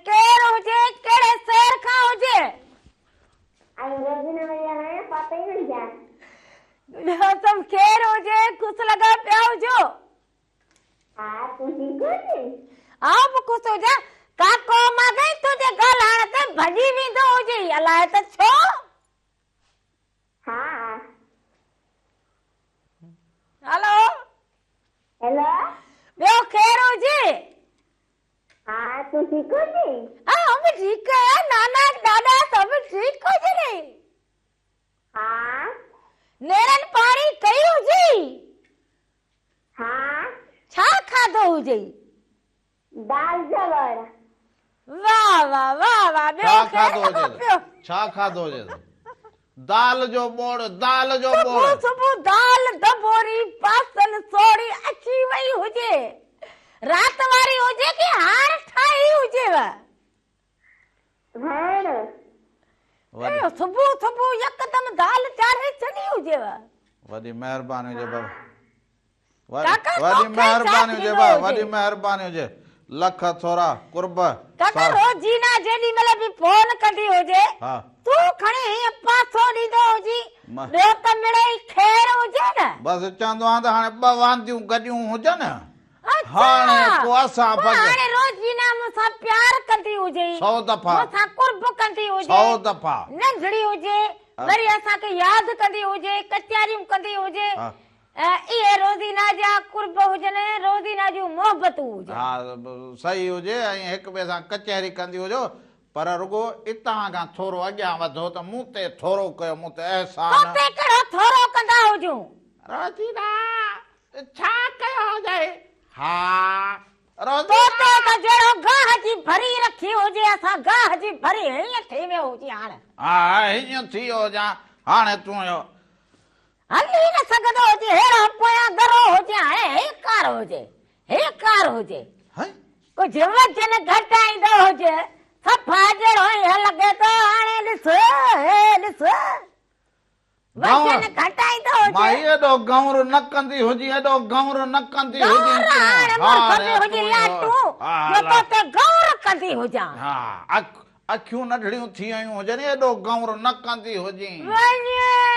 ڪير هجي ڪهڙي شهر کان هجي. آئون روزينا مليا آهيان پاپا ئي منجهان. ٻيو سڀ خير هجي خوش لڳا پيا هجو. ها تون ٺيڪ هجين؟ آئون به خوش هجان. ڪاڪو ماڳهين تنهنجي ڳالهائڻ تي ڀڄي ويندو هجي الائي ته ڇو؟ ها. هلو. هيلو. ٻيو خير هجي؟ ها تون ٺيڪ هجين؟ آئون به ٺيڪ آهيان نانا ڏاڏا سڀ ٺيڪ هجن؟ ها. نيرن پاڻي ڪئي هجئي؟ ها. ڇا کاڌو هجئي؟ دال چانور. واه واه واه واه ٻيو ڇا خير کاڌو لڳو هجيس؟ پيو. ڇا کاڌو هجيس؟ دال جو ٻوڙ دال جو ٻوڙ. صبح صبح دال دبوري باسن سوڙي اچي وئي هجي. رات واري هجي ڪي هاڻ ٺاهي هجيو؟ هاڻ. صبح صبح يڪدم دال چاڙهي ڇڏي هجيو. وڏي مهرباني هجي بابا. ڪاڪا وڏي توکي ڇا مهرباني هجي ٿيندو بابا هجي. وڏي مهرباني هجي لک ٿورا قرب. ڪاڪا روزينا جيڏي مهل به فون ڪندي هجي ها. تون کڻي هيئن پاسو ڏيندو هجين ٻيو ته مڙئي خير هجي نه. بس چوندو آهيان ته هاڻي ٻه وانديون گڏيون هجن هاڻي پوء اسان پوء هاڻي روزينا مون سان پيار ڪندي هجي. سو دفعا. مون سان قرب ڪندي هجي. سو دفعا. ننڍڙي هجي وري اسان کي ياد ڪندي هجي ڪچهريون ڪندي هجي. اهي روزينا جا قرب هجن روزينا جون محبتون هجن. ها صحيح هجي ۽ هڪ ٻئي سان ڪچهري ڪندي هجو. پر رڳو اتان کان ٿورو اڳيان وڌو ته مون تي ٿورو ڪيو، مون تي احسان. تو تي ڪهڙو ٿورو ڪندا هجون؟ روزينا، ڇا ڪيو هجئي؟ ها، روزينا. تو تي ته جهڙو گاهه جي ڀري رکي هجي، اسان گاهه جي ڀري هيئن ٿي ويو هجين هاڻ. ها، هيئن ٿي ويو هجان، هاڻي تون اهو. هلي نه سگهندو هجي، ههڙو پويان ڳرو هجي، هاڻي هيڪار هجي، هيڪار هجي. ڪجهه وزن گهٽائيندو هجي، صفا جهڙو ائين لڳي ٿو، هاڻي ڏس، هي ڏس، وزن گهٽائيندو هجي. مائي ايڏو گئونر نه ڪندي هجين، ايڏو گئونر نه ڪندي هجين تون. گئونر هاڻي مڙس به هجين لاٽون، جو تو تي گئونر ڪندي هجان. ها، اکيون ننڍڙيون ٿي ويون هجن، ايڏو گئونر نه ڪندي هجين. وڃ،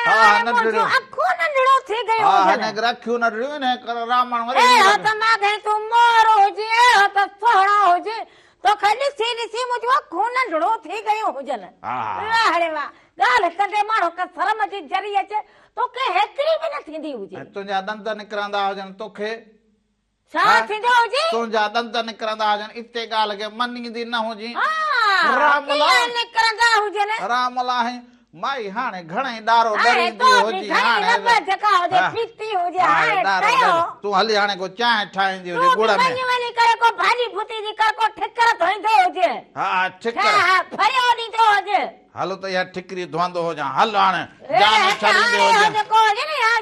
ها، هاڻي منهنجون ننڍڙيون. اکيون ننڍڙيون ٿي گيون ها، هجن. هن ڪري اکيون ننڍڙيون، انهيء ڪري رامڻ وري اهڙو هيئن ته ماڳهين تون مور هجين، اهڙو ته سهڻو هجين، توکي ڏسي ڏسي منهنجون اکيون ننڍڙيون ٿي گيون هجن. ها. واهه ڙي واهه، ڳالهه ڪندي ماڻهو کي شرم جي ذري اچي، توکي هيتري به نه ٿيندي هجي. ۽ تنهنجا ڏند نڪرندا هجن، توکي. ڇا ٿيندو هجي؟ تنهنجا ڏند نڪرندا هجن، اتي ڳالهه کي مڃيندي نه هجين. ها، راملا! ڪيئن نڪرندا هجن؟ راملا هين، مائي هاڻي گهڻئي ڏارو هاڻي ڏريندي تو به هجين، گهڻي هاڻي رٻ جيڪا هجي پيتي هجي، هاڻي هاڻي ڏارو ڪيو. ڏري، تون هلي هاڻي ڪو چانهه ٺاهيندي تون هجي به ڳڙ ۾. وڃ وڃي ڪري ڪو ڀاڄي ڀتي جي ڪر ڪو ٺڪر ڌوئيندو هجي. ها، ٺڪر. ها، ڦريو ڏيندو هجي. هل ته اها ٺڪري ڌوئندو هجان، هل هاڻي اي، جان هاڻي ڇڏيندي اهو هجين. جيڪو هجي نه، اها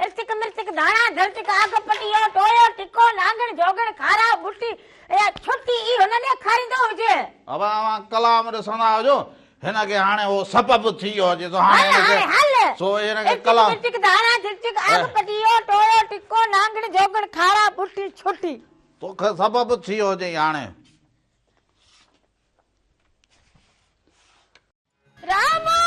ارچڪ مرچڪ ڌاڻا ڌرچڪ آگ پٽي اهو ٽويو ٽڪو نانگڻ جوڳڻ کارا ٻوٽي اها ڇٽي اهو نه ڏيکاريندو هجي. ابا اوهان ڪلام ڏسندا هجو هن کي هاڻي اهو سبب ٿي ويو هجي سو هاڻي هل هن کي هاڻي هل سو هن کي ارچڪ ڪلام مرچڪ ڌاڻا ڌرچڪ آگ پٽي اهو ٽويو ٽڪو نانگڻ جوڳڻ کارا ٻوٽي ڇٽي. توکي سبب ٿي ويو هجئي هاڻي. راما!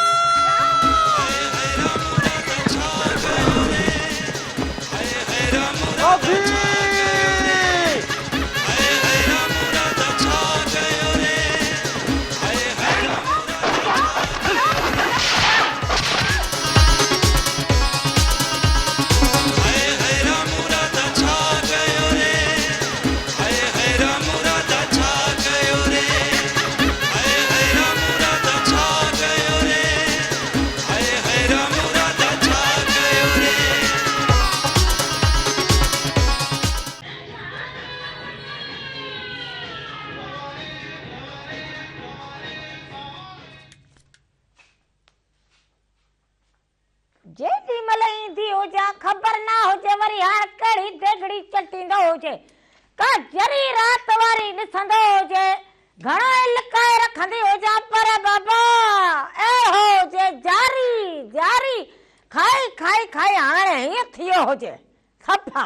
جيڏي مهل ايندي هجان خبر نه هجي وري هاڻ ڪهڙي ديڳڙي چٽيندو هجي. ڪا ذري رات واري ڏسندو هجي. گهڻو ئي لڪائي رکندي هجان پر بابا اهڙو هجي جاري جاري کائي کائي کائي هاڻ هيئن ٿيو هجي صفا.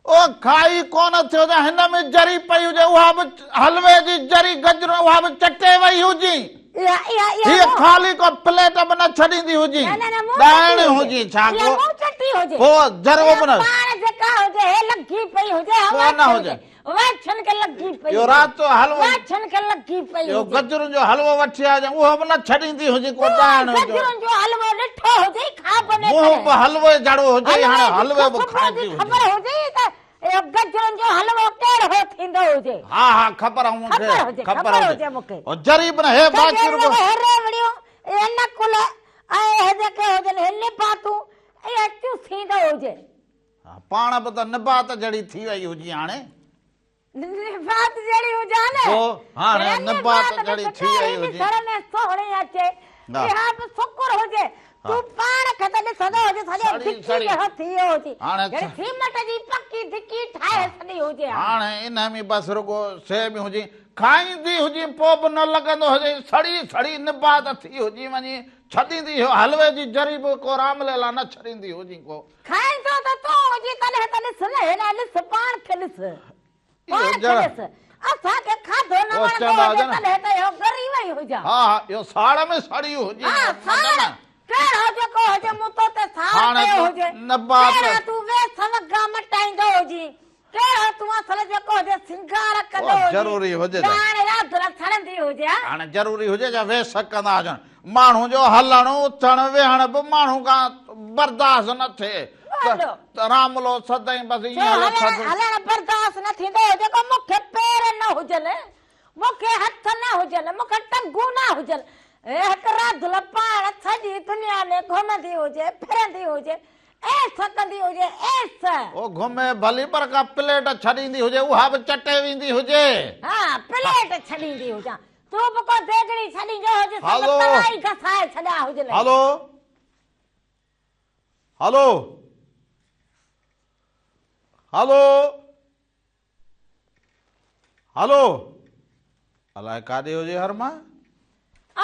او کائي ڪونه ٿيو ته هن ۾ ذري پئي هجي اها به حلوي جي ذري گجر اها به چٽي وئي هجي. اها اها اها هيء خالي ڪو پليٽ به نه ڇڏيندي هجي. نه نه نه مون ڏائڻ چٽي هجي ڇا اها ڪو مون چٽي هجي. ڪو ذرو به نه. پاڻ جيڪا هجي هي لڳي پئي هجي ڪو نه هجي. واڇن کي لڳي پئي اهو رات جو حلوو واڇن کي لڳي پئي اهو گجرن جو حلوو وٺي آيو اهو به نه ڇڏيندي هجي ڪو ڏائڻ هجي گجرن جو حلوو ڏٺو هجي خواب ۾ منهن به حلوي جهڙو هجي هاڻي حلوي به کائيندي هجي خبر هجي ته اهو گجرن جو حلوو ڪهڙو ٿيندو هجي. ها ها خبر مون کي خبر هجي مون کي او ذري به نه هي باقي رڳو هي ريوڙيون اهي نقل ۽ اهي جيڪي هجن هي نباتون اهي چوسيندو هجي. پاڻ به ته نبات جهڙي ٿي وئي هجي هاڻي. نبات جهڙي هجان نه. پوء هاڻي نبات جهڙي ٿي وئي هجي. گهر ۾ سهڻي اچي اها به شڪر هجي تون پاڻ کي ته ڏسندو هجي سڄو ڌڪي جهڙو ٿي ويو هجي جهڙي سيمٽ جي پڪي ڌڪي ٺاهي ڇڏي هجي ها. هاڻي انهي ۾ بس رڳو سي به هجي کائيندي هجي پوء به نه لڳندو هجي سڙي سڙي نبات ٿي هجي وڃي ڇڏيندي حلوي جي ذري به ڪو رام ليلا نه ڇڏيندي هجي ڪو. کائيندو ته تون هجين تڏهن ته ڏس نه هيڏانهن ڏس پاڻ کي ڏس پاڻ کي ڏس اسان کي کاڌو نه وڻندو هجي تڏهن ته اهو ڳري وئي هجان. ها ها اهو ساڙ ۾ سڙي هجي. ها ساڙ ڪهڙو جيڪو هجي مون تو تي ساڙ ڪيو هجي ڪهڙا تون ويس وڳا مٽائيندو هجين ڪهڙو تون اصل جيڪو هجي سينگار ڪندو هجين ضروري هجي ته هاڻي رات نه سڙندي هجي ها. هاڻي ضروري هجي جا ويس ڪندا هجن ماڻهو جو هلڻ اٿڻ ويهڻ به ماڻهو کان برداشت نه ٿئي ته راملو سدائين بس ائين هلڻ برداشت نه ٿيندو هجي ڪو مون کي پير نه هجن. مون کي هٿ نه هجن، مون کي ٽنگون نه هجن. هڪ راڌل پاڻ سڄي دنيا ۾ گهمندي هجي، ڦرندي هجي، عيش ڪندي هجي، عيش. او گهمي ڀلي پر ڪا پليٽ ڇڏيندي هجي، اها به چٽي ويندي هجي. ها، پليٽ ڇڏيندي هجان. تون به ڪو ديڳڙي ڇڏيندو هج، سڀ ترائي گسائي ڇڏيا هجنئي. هلو، هلو، هلو. هلو الائي ڪاڏي هجي هر مان.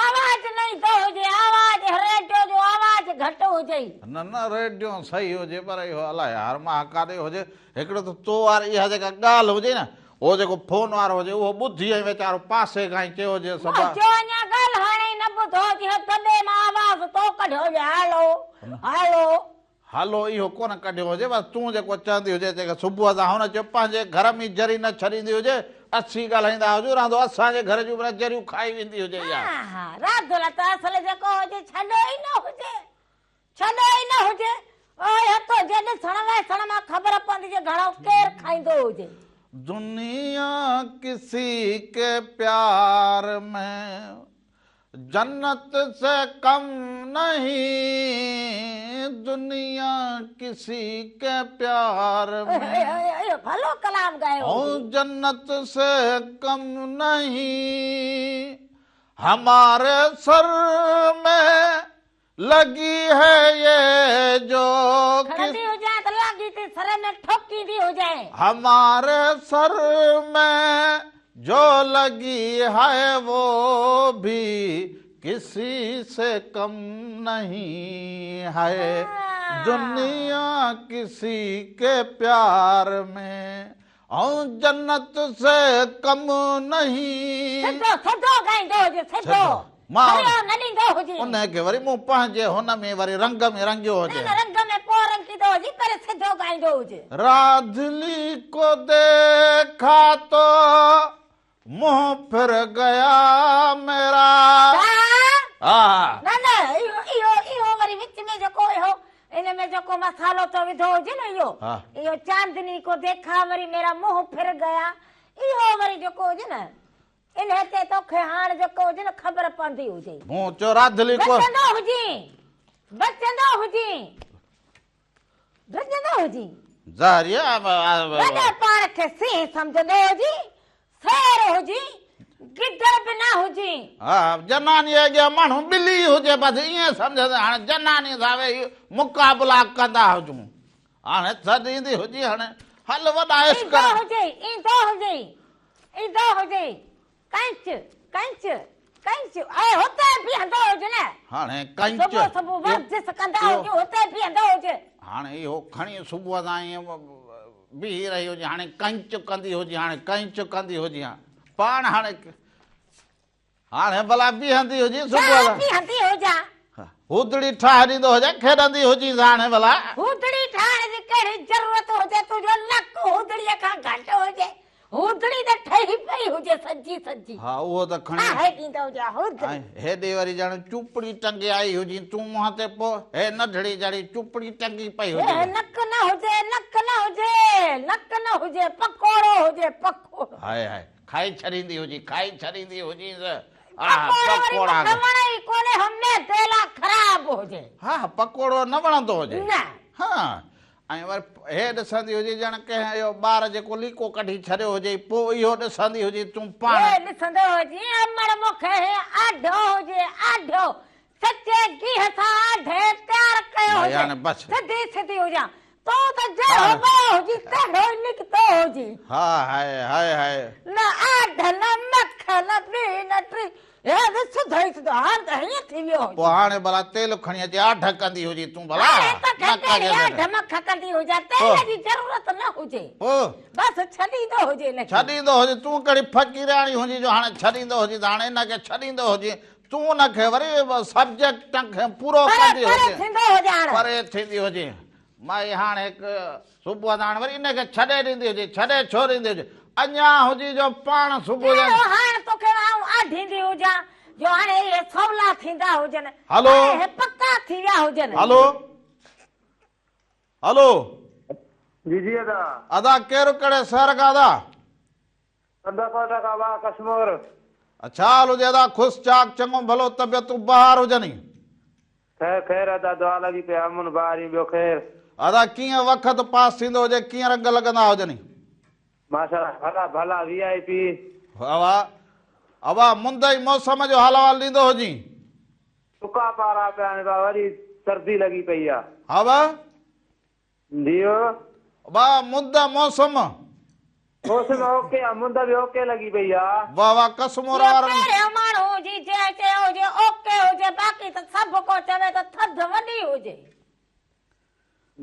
آواز نه ايندو هجي آواز ريڊيو جو آواز گهٽ هجئي. نه نه ريڊيو صحيح هجي پر اهو الائي هر مان ڪاڏي هجي هڪڙو ته تو واري اها جيڪا ڳالهه هجي نه اهو جيڪو فون وارو هجي اهو ٻڌي ۽ ويچارو پاسي کان ئي چيو هجي سڀ. منهنجو اڃا ڳالهائڻ ئي نه ٻڌو هجي هو دٻي مان آواز تو ڪڍيو هجي هلو هلو. هلو اهو ڪونه ڪڍيو هجي بس تون جيڪو چوندي هجي جيڪي صبح سان هن چيو پنهنجي گهر ۾ جري نه ڇڏيندي هجي اسين ڳالهائيندا هجون رهندو اسان جي گهر جون به جريون کائي ويندي هجي اها. ها ها راڌل ته اصل جيڪو هجي ڇڏو ئي نه هجي ڇڏو ئي نه هجي اهو تنهنجي ڏسڻ ويسڻ مان خبر پوندي جي گهڻو ڪير کائيندو هجي. دنيا ڪسي ڪي پيار ۾ جنت سي ڪم نهين دنيا ڪسي ڪي پيار ۾. ڀلو ڪلام ڳايو هجي. جنت سي ڪم نهين هماري سر ۾ لڳي هي يي جو کڻندي هجان ته لاڳيتي سر ۾ ٺوڪيندي هجانء. هماري سر ۾ جو لڳي هي وو ڀي ڪسي سي ڪم نهين هي دنيا ڪسي ڪي پيار ۾ ۽ جنت سي ڪم نهين. سڌو سڌو ڳائيندو هجي سڌو ڦريو نه ڏيندو هجي. انهي کي وري مون پنهنجي هن ۾ وري رنگ ۾ رنگيو هجي. نه نه رنگ ۾ پوء رنگيندو هجي پهرين سڌو ڳائيندو هجي. راڌلي ڪو ديکا تو منهن ڦر گيا ميرا. ڇا؟ نه نه اهو اهو اهو وري وچ ۾ جيڪو اهو ان ۾ جيڪو مصالحو تو وڌو هجي نه اهو اهو چاندني ڪو ديکا وري ميرا منهن ڦر گيا اهو وري جيڪو هجي نه انهي تي توکي هاڻ جيڪو هجي نه خبر پوندي هجي. مون چيو راڌلي ڪو. بچندو هجين بچندو هجين. ڊڄندو هجين. ظاهري آ. وڏو پاڻ کي سينهن سمجهندو هجين، سير هجين، گدڙ به نه هجين. ها جنانيء اڳيان ماڻهو ٻلي هجي بس ائين سمجهندي هاڻي جنانيء سان ويهي مقابلا ڪندا هجون. هاڻي ٿڌ ايندي هجي هاڻي هل وڏا عشق. ايندو هجي، ايندو هجي، ايندو هجي. ڪنچ، ڪنچ، ڪنچ، اي هتي بيهندو هج نه. هاڻي ڪنچ. صبح صبح ورزش ڪندا هجون هتي بيهندو هج. هاڻي اهو کڻي صبح سان ائين بيهي رهي هجي هاڻي ڪنچ ڪندي هجي هاڻي ڪنچ ڪندي هجي ها پاڻ هاڻي هاڻي ڀلا بيهندي هجي صبح سان. بيهندي هجان. هودڙي ٺاهي ڏيندو هجان کيڏندي هجيس هاڻي ڀلا. هودڙي ٺاهڻ جي ڪهڙي ضرورت هجي تنهنجو نڪ هودڙيء کان گهٽ هجي. هودڙي ته ٺهي پئي هجي سجي سجي. ها اهو ته کڻي. ٺاهي ڏيندو هجي هودڙي. ۽ هيڏي وري ڄڻ چوپڙي ٽنگي آئي هجين تون منهن تي پوء هي ننڍڙي جهڙي چوپڙي ٽنگي پئي هجي. هي نڪ نه هجي نڪ نه هجي نڪ نه هجي پڪوڙو هجي پڪوڙو. هاء هاء کائي ڇڏيندي هجين کائي ڇڏيندي هجينس. پڪوڙو وري مونکي وڻي ئي ڪونهي هو معدي لا خراب هجي. ها پڪوڙو نه وڻندو هجي. نه. ها ۽ وري هي ڏسندي هجي ڄڻ ڪنهن اهو ٻار جيڪو ليڪو ڪڍي ڇڏيو هجي پوء اهو ڏسندي هجي تون پاڻ. هي ڏسندو هجي امڙ مون کي هي آڍيو هجي آڍيو سچي گيهه سان آڍي تيار ڪيو ڀائي هجي هاڻي بس. سڌي سڌي هجان تون ته جهڙو پيو هجين تهڙو ئي نڪتو هجين. ها هاء هاء هاء. نه آڍ نه مک نه ٻي نه ٽي هي به سڌو ئي سڌو هاڻ ته هيئن ٿي ويو هجين. پوء هاڻي ڀلا تيل کڻي اچي آڍ ڪندي هجين تون ڀلا. هاڻي توکي نڪ ڪهڙي جي آڍ مک ڪندي هجان تيل جي ضرورت نه هجي. پوء. بس ڇڏيندو هجين ان کي. ڇڏيندو هجين تون ڪهڙي فقيرياڻي هجين جو هاڻي ڇڏيندو هجين ته هاڻي ان کي ڇڏيندو هجين تون ان کي وري سبجيڪٽ کي پورو پري ڪندي پري هجين. ٿيندو هجان. پري ٿيندي هجين. مائي هاڻ هڪ صبح ساڻ وري ان کي ڇڏي ڏيندي هجي، ڇڏي ڇو ڏيندي هجي، اڃا هجي جو پاڻ صبح جو. ڪهڙو هاڻ توکي آئون آڍيندي هجان جو هاڻي اهي سولا ٿيندا هجن، هلو. هاڻي اهي پڪا ٿي ويا هجن. هلو. هلو. جي جي ادا. ادا ڪير ڪهڙي شهر کان ادا؟ ڪنڌڪوٽ کان ڀاء ڪشمور. ڇا حال هجي ادا خوش چاڪ چڱو ڀلو طبيعتون بهار هجني. خير خير ادا دعا لڳي پئي امن بهاريون ٻيو خير. ادا ڪيئن وقت پاس ٿيندو هجي ڪيئن رنگ لڳندا هجني. ماشاءالله ڀلا ڀلا وي آء پي. واھ ابا مند ۽ موسم جو حال احوال ڏيندو هجين. سڪا پارا پيا آهن ڀاء وري سردي لڳي پئي آ. ها ڀاء. جيو. ڀاء مند موسم. موسم اوڪي آ مند به اوڪي لڳي پئي آ. واھ واھ ڪسمور وارن. اهو پهريون ماڻهو هجي جنهن چيو هجي اوڪي هجي باقي ته سڀ ڪو چوي ته ٿڌ وڏي هجي.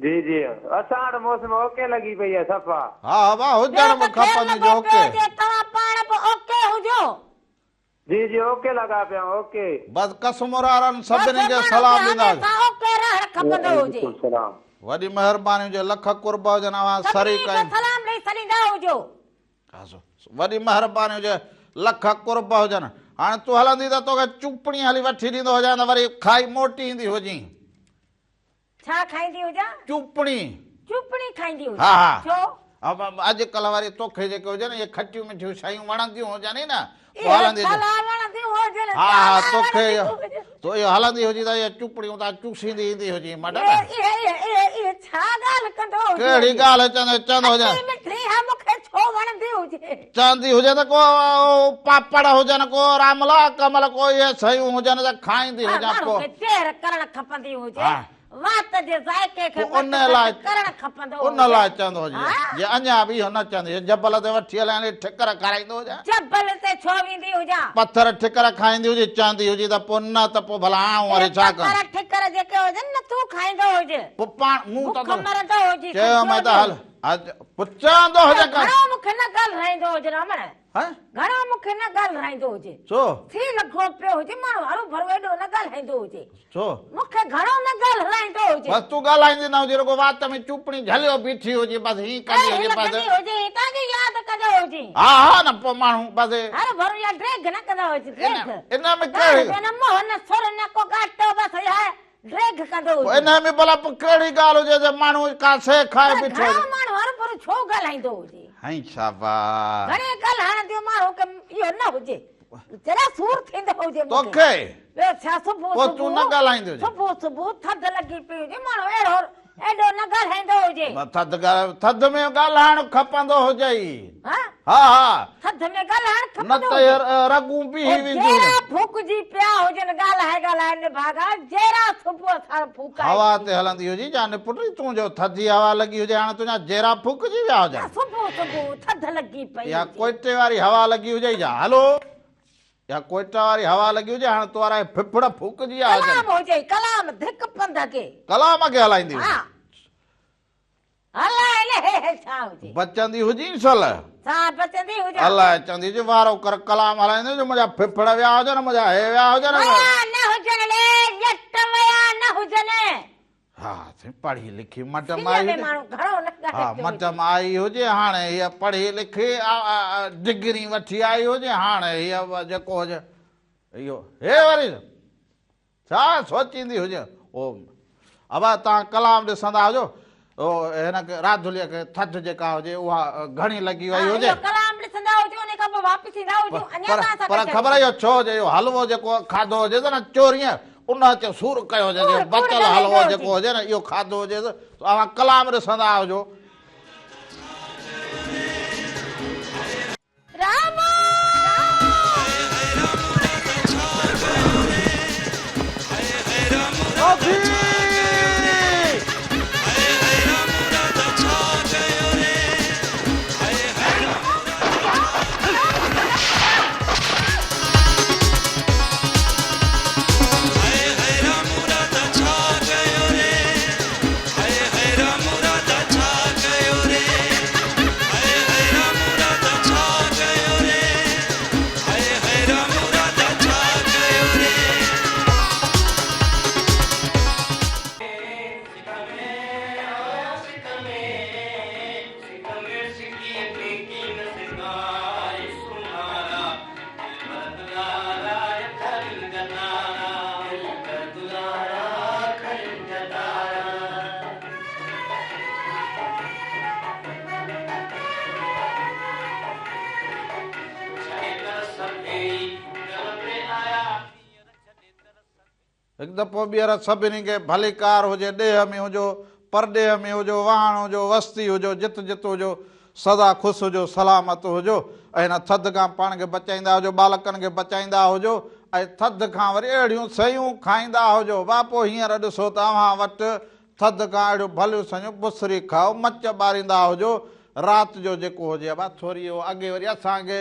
جي جي اسان وٽ موسم اوڪي لڳي پئي آ صفا. ها ها ڀاء ٻيو هجڻ ته به خير کپندي لڳو جو پيو اوڪي. هجي توهان پاڻ به اوڪي هجو. جي جي اوڪي لڳا پيا آهيون اوڪي. بس ڪسمور وارن بس سڀني کي ماڻهو سلام کي ڏيندا هجو. هميشه اوڪي رهڻ کپندو هجي. وعليڪم السلام. وڏي مهرباني هجي لک قرب هجن اوهان سڀني سري کي ڪيون. سلام ڏئي ڇڏيندا هجو. وڏي مهرباني هجي لک قرب هجن. هاڻي تون هلندي ته توکي چوپڻي هلي وٺي ڏيندو هجان ته وري کائي موٽي ايندي هجين. ڇا کائيندي هجان؟ چوپڻي. چوپڻي کائيندي هجان؟ ها ها. ڇو؟ اڄ ڪلهه وري توکي جيڪي هجن اهي کٽيون مٺيون شيون وڻنديون هجن ئي نه. پوء اهي هلندي هجي. ڇلا وڻنديون هجن، ها ها ڇلا توکي وڻنديون اهو هجن. تو اهو هلندي هجي ته اهي چوپڻيون تان چوسيندي ايندي هجين مڊ نه. اهي اهي اهي اهي ڇا ڳالهه ڪندو هجين ڪهڙي اڄ؟ ڳالهه چوندو چوندو هجان. کٽي مٺي ها مون کي ڇو وڻندي هجي؟ چوندي هجي ته ڪو پاپڙ هجن ڪو راملا ڪمل ڪو اهي شيون هجن ته کائيندي ها هجان ماڻهو پوء. کي چير ڪرڻ کپندي هجي. ها. وات جي ذائقي کي پوء مٽ ان لاء سٽ ڪرڻ کپندو ان هجي. لاء چوندو هجي ها. جي اڃا به اهو نه چوندي هجي جبل تي وٺي هلان هلي ٺڪر کارائيندو هجان. جبل تي ڇو ويندي هجان. پٿر ٺڪر کائيندي هجي چوندي هجي ته پوء نه ته پوء ڀلا آئون اهي وري ڇا پٿر ڪان. ٺڪر جيڪي هجن نه تون کائيندو هج. پوء پاڻ مون ته بک مرندو هجي چيومانء سمجهيو ته هل هجي. پوء چوندو هجي ڪا. گهڻو مون کي نه ڳالهرائيندو هج رامڻ. ها؟ گهڻو مون کي نه ڳالهرائيندو هجي. ڇو؟ ٿي لڳو پيو هجي ماڻهو هروڀرو ايڏو نه ڳالهائيندو هجي. ڇو؟ مون کي گهڻو نه ڳالهرائيندو هجي. بس تون ڳالهائيندي نه هجي رڳو وات ۾ چوپڻي جهليو بيٺي هجي بس هين ڪندي اهڙي هجي بس. لڳندي هجي هتان جي ياد ڪندو هجي. ها ها نه پوء ماڻهو بس. هروڀرو اها ڊيگهه نه ڪندو هجي ڊيگهه. ان ۾ ڪهڙي. ڳالهه جو نه منهن نه سر نه ڪو ڳاٽو بس اها ڊيگهه ڪندو پوء هجي. ان ۾ ڀلا پوء ڪهڙي ڳالهه هجي جو ماڻهو ڪا شيء کائي پر بيٺو هجي. گهڻو ماڻهو هروڀرو ڇو ڳالهائيندو هجي. هائين شاباس. گهڻي ڳالهائڻ جو ماڻهو کي اهو نه هجي. جڏهن سور ٿيندو هجي مون کي. توکي؟ ٻيو ڇا صبح پوء تون نه صبح ڳالهائيندي هجين. صبح صبح ٿڌ لڳي پئي هجي ماڻهو اهڙو ايڏو نه ڳالهائيندو هجي. ٿڌ ٿڌ ۾ ڳالهائڻ کپندو هجئي. ها؟ ها ها. ٿڌ ۾ ڳالهائڻ نه کپندو ته هجي. رڳون بيهي پوء وينديون جيرا هجن. ڦوڪجي پيا هجن ڳالهائي ڳالهائي نڀاڳا جيرا صبح ساڻ ڦوڪائي هوا ٿي. تي هلندي هجي جا نه پٽ تون جو ٿڌي هوا لڳي هجي هاڻي تنهنجا جيرا ڦوڪجي ويا نه هجن. صبح صبح ٿڌ لڳي پئي يا هجي. ڪوئٽي واري هوا لڳي هجئي جا هلو يا ڪوئٽا واري هوا لڳي هجي هاڻي تو وارا هي ڦڦڙ ڦوڪجي ويا هجن. ڪلام هجئي ڪلام ڌڪ پنڌ کي. ڪلام کي هلائيندي هجي. ها الائي نه هي هي ڇا هجي. بچندي هجين شل. ڇا بچندي هجان. الائي چوندي هجي وارو ڪر ڪلام هلائيندي هجي منهنجا ڦڦڙ ويا هجن منهنجا هي ويا هجن. ويا نه هجن ڙي ڄٽ ويا نه هجن. ها سائين پڙهي لکي مڊم سيء آئي ۾ هجي. ماڻهو گهڻو نه ها ڳالهائيندو هجي. مڊم آئي هجي هاڻي هيء پڙهي لکي ڊگري وٺي آئي هجي هاڻي هيء جيڪو هجي اهو هي وري ڇا سوچيندي هجي او ابا توهان ڪلام ڏسندا هجو او هن کي راڌليء کي ٿڌ جيڪا هجي اها گهڻي لڳي وئي هجي. اهو ڪلام ڏسندا هجو ان کان پوء واپس ايندا هجو اڃا پر توهان سان پر ڪچهري خبر ٿي. اهو ڇو هجي اهو حلوو جيڪو کاڌو هجي ته نه چوريء ان اچي سور ڪيو هجي ڪوڙ ڪوڙ بچل ڳالهائيندو حلوو هجي. جيڪو هجي نه اهو کاڌو هجي ته اوهان ڪلام ڏسندا هجو. راما! هڪ دفعو ٻيهر سڀني کي ڀليڪار هجي، ڏيهه ۾ هجو، پرڏيهه ۾ هجو، واهڻ هجو، وستي هجو، جت جت هجو، سدا خوش هجو، سلامت هجو ۽ هن ٿڌ کان پاڻ کي بچائيندا هجو، ٻالڪن کي بچائيندا هجو ۽ ٿڌ کان وري اهڙيون شيون کائيندا هجو. باپو هينئر ڏسو ته اوهان وٽ ٿڌ کان اهڙيون ڀليون شيون بسري کائو، مچ ٻاريندا هجو، رات جو جيڪو هجي ابا ٿوري اهو اڳي وري اسان کي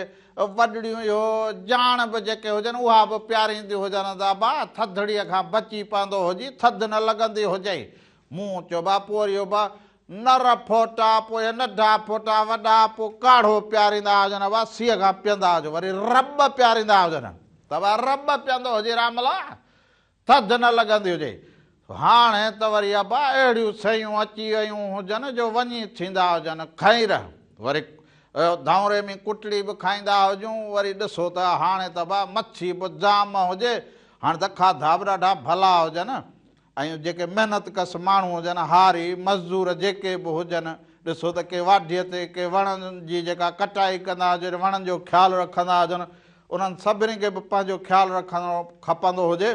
وڏڙيون اهو جاڻ به جيڪي هجن اها به پيارينديون هجن ته ابا ٿڌڙيء کان بچي پوندو هجي، ٿڌ نه لڳندي هجئي. مون چيو ابا پوء وري ابا نر ڦوٽا پوء اهي ننڍا ڦوٽا وڏا پوء ڪاڙهو پياريندا هجن ابا سيء کان پيئندا هجو وري رٻ پياريندا هجن ته ابا رٻ پيئندو هجي راملا ٿڌ نه لڳندي هجي. هاڻي ته وري ابا اهڙيون شيون اچي ويون هجن جو وڃي ٿيندا هجن خير. وري ڌؤنري ۾ ڪٽڙي به کائيندا هجون. وري ڏسو ته هاڻي ته ابا مڇي به جام هجي. هاڻي ته کاڌا به ڏاڍا ڀلا هجن ۽ جيڪي محنت ڪش ماڻهو هجن، هاري، مزدور جيڪي به هجن، ڏسو ته ڪي واڍيء تي ڪي وڻن جي جيڪا ڪٽائي ڪندا هجن، وڻن جو خيال رکندا هجن، انهن سڀني کي به پنهنجو خيال رکڻو کپندو هجي،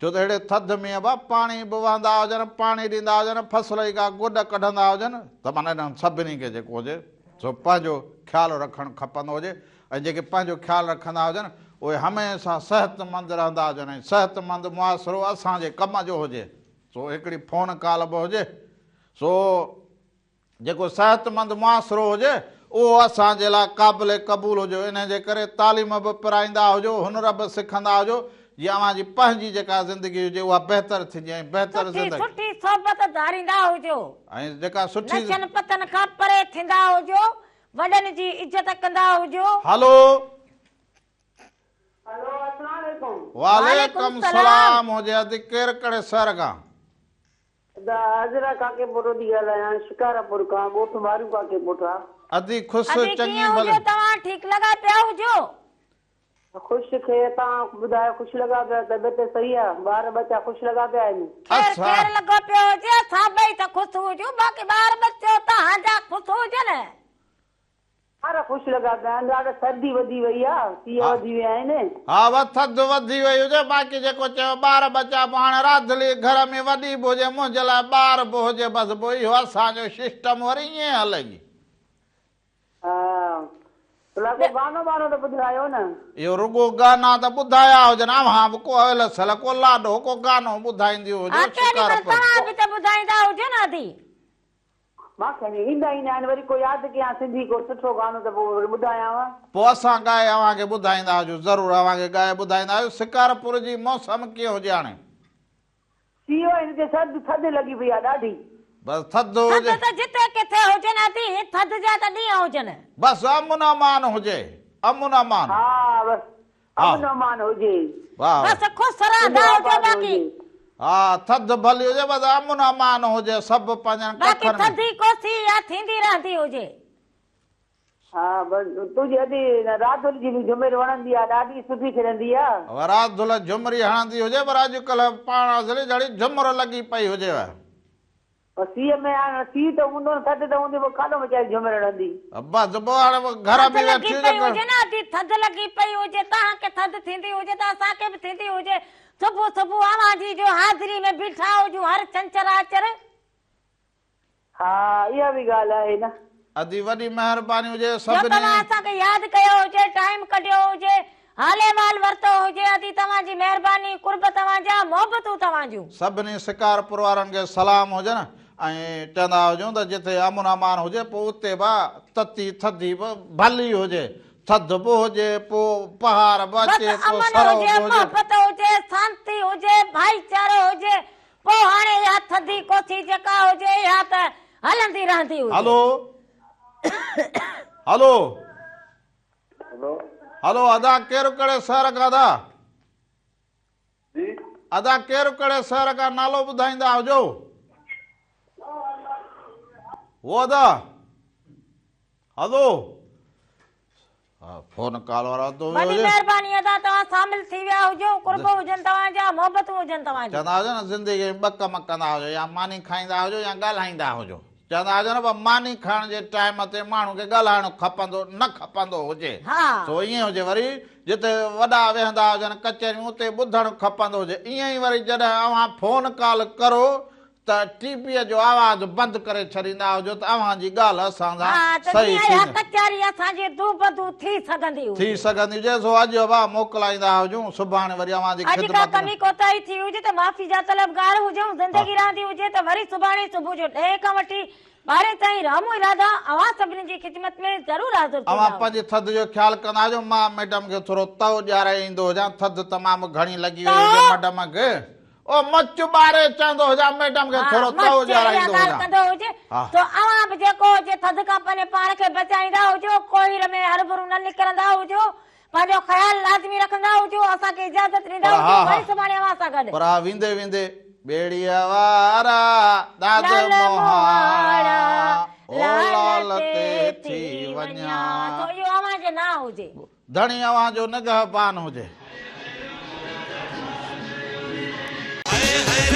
ڇو ته اهڙي ٿڌ ۾ ابا پاڻي به وهندا هجن، پاڻي ڏيندا هجن، فصل جي ڪا گڏ ڪڍندا هجن ته معنيٰ انهن سڀني کي جيڪو هجي سو پنهنجو خيال رکڻ کپندو هجي ۽ جيڪي پنهنجو خيال رکندا هجن اهي هميشه صحتمند رهندا هجن ۽ صحتمند معاشرو اسان جي ڪم جو هجي سو هڪڙي فون ڪال به هجي سو جيڪو صحتمند معاشرو هجي اهو اسان جي لاء قابل قبول هجي انهي جي ڪري تعليم به پرائيندا هجو هنر به سکندا هجو جيئن اوهان جي پنهنجي جيڪا زندگي هجي اها بهتر ٿيندي ۽ بهتر سٺي زندگي. سٺي صحبت ڌاريندا هجو. ۽ جيڪا سٺي. نشن پتن کان پري ٿيندا هجو. وڏن جي عزت ڪندا هجو. هلو. هلو اسلام عليڪم. وعليڪم سلام هجي ادي ڪير ڪهڙي شهر کان. ادا عذرا ڪاڪي پوٽو ٿي ڳالهايان شڪارپور کان ڳوٺ ماريون ڪاڪي پوٽا. ادي خوش ادي چڱي ڪيئن ڀلي. هجو توهان ٺيڪ لڳا پيا هجو. خوش خير توهان ٻڌايو خوش لڳا پيا طبيعت صحيح آ ٻار ٻچا خوش لڳا پيا آهن. خير خير لڳو پيو هجي اسان ٻئي ته خوش هجون باقي ٻار ٻچو توهان جا خوش هجن. ٻار خوش لڳا پيا آهن ڏاڍا سردي وڌي وئي آ سيء وڌي ويا آهن. ها وا ٿڌ وڌي وئي هجي باقي جيڪو چيو ٻار ٻچا پوء هاڻي راڌلي گهر ۾ وڏي به هجي منهنجي لاء ٻار به هجي بس پوء اهو اسان جو سسٽم وري ائين هلي. ها ڀلا ڪو گانو ٻانو ته ٻڌايو نه. اهو رڳو گانا ته ٻڌايا هجن اوهان به ڪو اهل سل ڪو لاڏو ڪو گانو ٻڌائينديون ها هجو ڪيڏي مهل شڪارپور. توهان به ته ٻڌائيندا هجو نه ادي. مان کي ۾ ايندا ئي ناهن وري ڪو ياد ڪيان سنڌي ڪو سٺو گانو ته پوء وري ٻڌايانو. پوء اسان ڳائي اوهان کي ٻڌائيندا هجون ضرور اوهان کي ڳائي ٻڌائيندا هجون شڪارپور جي موسم ڪيئن هجي هاڻي. سيء آهي هتي سرد ٿڌ لڳي پئي آهي ڏاڍي. بس ٿڌ ٿڌ هجي. ته جتي ڪٿي هجي نه ادي هي ٿڌ جا ته ڏينهن هجن. بس امن امان هجي امن امان. ها بس امن امان هجي. واهه. بس خوش رهندا سنڌ هجو آباد باقي. هجي. ها ٿڌ ڀلي هجي بس امن امان هجي سڀ پنهنجن باقي ڪکن ۾. ٿڌي ڪوسي يا ٿيندي رهندي هجي. ها بس تنهنجي ادي راڌل جي به جهمر وڻندي آ ڏاڍي سٺي کيڏندي آ. راڌل جهمري هڻندي هجي پر اڄڪلهه پاڻ اصلي جھڙي جهمر لڳي پئي هجيو. پر سيء ۾ هاڻ سيء ته هوندو نه ٿڌ ته هوندي پوء ڪاڏو ويچاري جهمر هڻندي. بس پوء هاڻي گهر ٿڌ ۾ لڳي ويٺي پئي هجي هجي نه ادي ٿڌ لڳي پئي هجي توهان کي ٿڌ ٿيندي هجي ته اسان کي به ٿيندي هجي صبح صبح اوهان جي جو حاضري ۾ بيٺا هجون هر ڇنڇر آچر. ها اها به ڳالهه آهي نه. ادي وڏي مهرباني هجي جو سڀني. توهان اسان کي ياد ڪيو هجي ٽائيم ڪڍيو هجي حال احوال ورتو هجي ادي توهان جي مهرباني قرب توهان جا محبتون توهان جون. سڀني شڪارپور وارن کي سلام هجن ۽ چوندا هجون ته جتي امن امان هجي پوء اتي به تتي ٿڌي به ڀلي هجي ٿڌ به هجي پوء پهار به بس اچي پوء امن سرء هجي به هجي. محبت هجي سانتي هجي ڀائيچارو هجي پوء هاڻي اها ٿڌي ڪوسي جيڪا هجي اها ته هلندي رهندي هجي. هلو هلو هلو ادا ڪير ڪهڙي شهر کان ادا. جي. ادا ڪير ڪهڙي شهر کان نالو ٻڌائيندا هجو. هو ادا هلو فون ڪال وارو ادو وڏي مهرباني ادا توهان شامل ٿي ويا هجو قرب هجن توهان جا محبتون هجن توهان جون. چوندا هجو نه زندگي ۾ ٻه ڪم ڪندا هجو يا ماني کائيندا هجو يا ڳالهائيندا هجو. چوندا هجن نه ماني کائڻ جي ٽائيم تي ماڻهو کي ڳالهائڻ کپندو نه کپندو هجي سو ائين هجي وري جتي وڏا ويهندا هجن ڪچهريون اتي ٻڌڻ کپندو هجي ائين ئي وري جڏهن اوهان فون ڪال ڪرو ته ٽي ويء جو آواز بند ڪري ڇڏيندا هجو ته اوهان جي ڳالهه اسان سان ها ته صحيح جيئن اها ٿي ڪچهري اسان جي دوبدو ٿي سگهندي ٿي هجي. سگهندي هجي سو اڄ ابا موڪلائيندا هجون سڀاڻي وري اوهان جي اڄ ڪا خدمت ۾. ڪمي ڪوتاهي ٿي هجي ته معافي جا طلبگار هجون زندگي رهندي هجي ته وري سڀاڻي صبح جو ڏهين کان وٺي ٻارهين تائين رامو ۽ راڌا اوهان سڀني جي خدمت ۾ ضرور حاضر ٿيندا اوهان هجون. پنهنجي ٿڌ جو خيال ڪندا هجو مان ميڊم کي ٿورو تئو ڏيارائي ايندو هجان ٿڌ تمام گهڻي لڳي وئي هجي تئو؟ ميڊم کي. او مچ ٻاري چوندو هجان ميڊم کي ها ٿورو مچ تئو اها ڏيارائيندو ڳالهه هجان. ڪندو هجي ها. سو اوهان به جيڪو هجي ٿڌ کان پنهنجي پاڻ کي بچائيندا هجو ڪوهير ۾ هرڀرو نه نڪرندا هجو پنهنجو خيال لازمي رکندا هجو اسان کي اجازت ڏيندا پر هجو ها ها وري سڀاڻي اوهان سان گڏ. پر ها ويندي ويندي ٻيڙيء وارا داد لال مهاڻا مهاڻا او لال لال تي تي ٿي ٿي وڃان وڃان. سو اهو اوهان جي نانء هجي. ڌڻي اوهان جو نگهبان هجي. High high.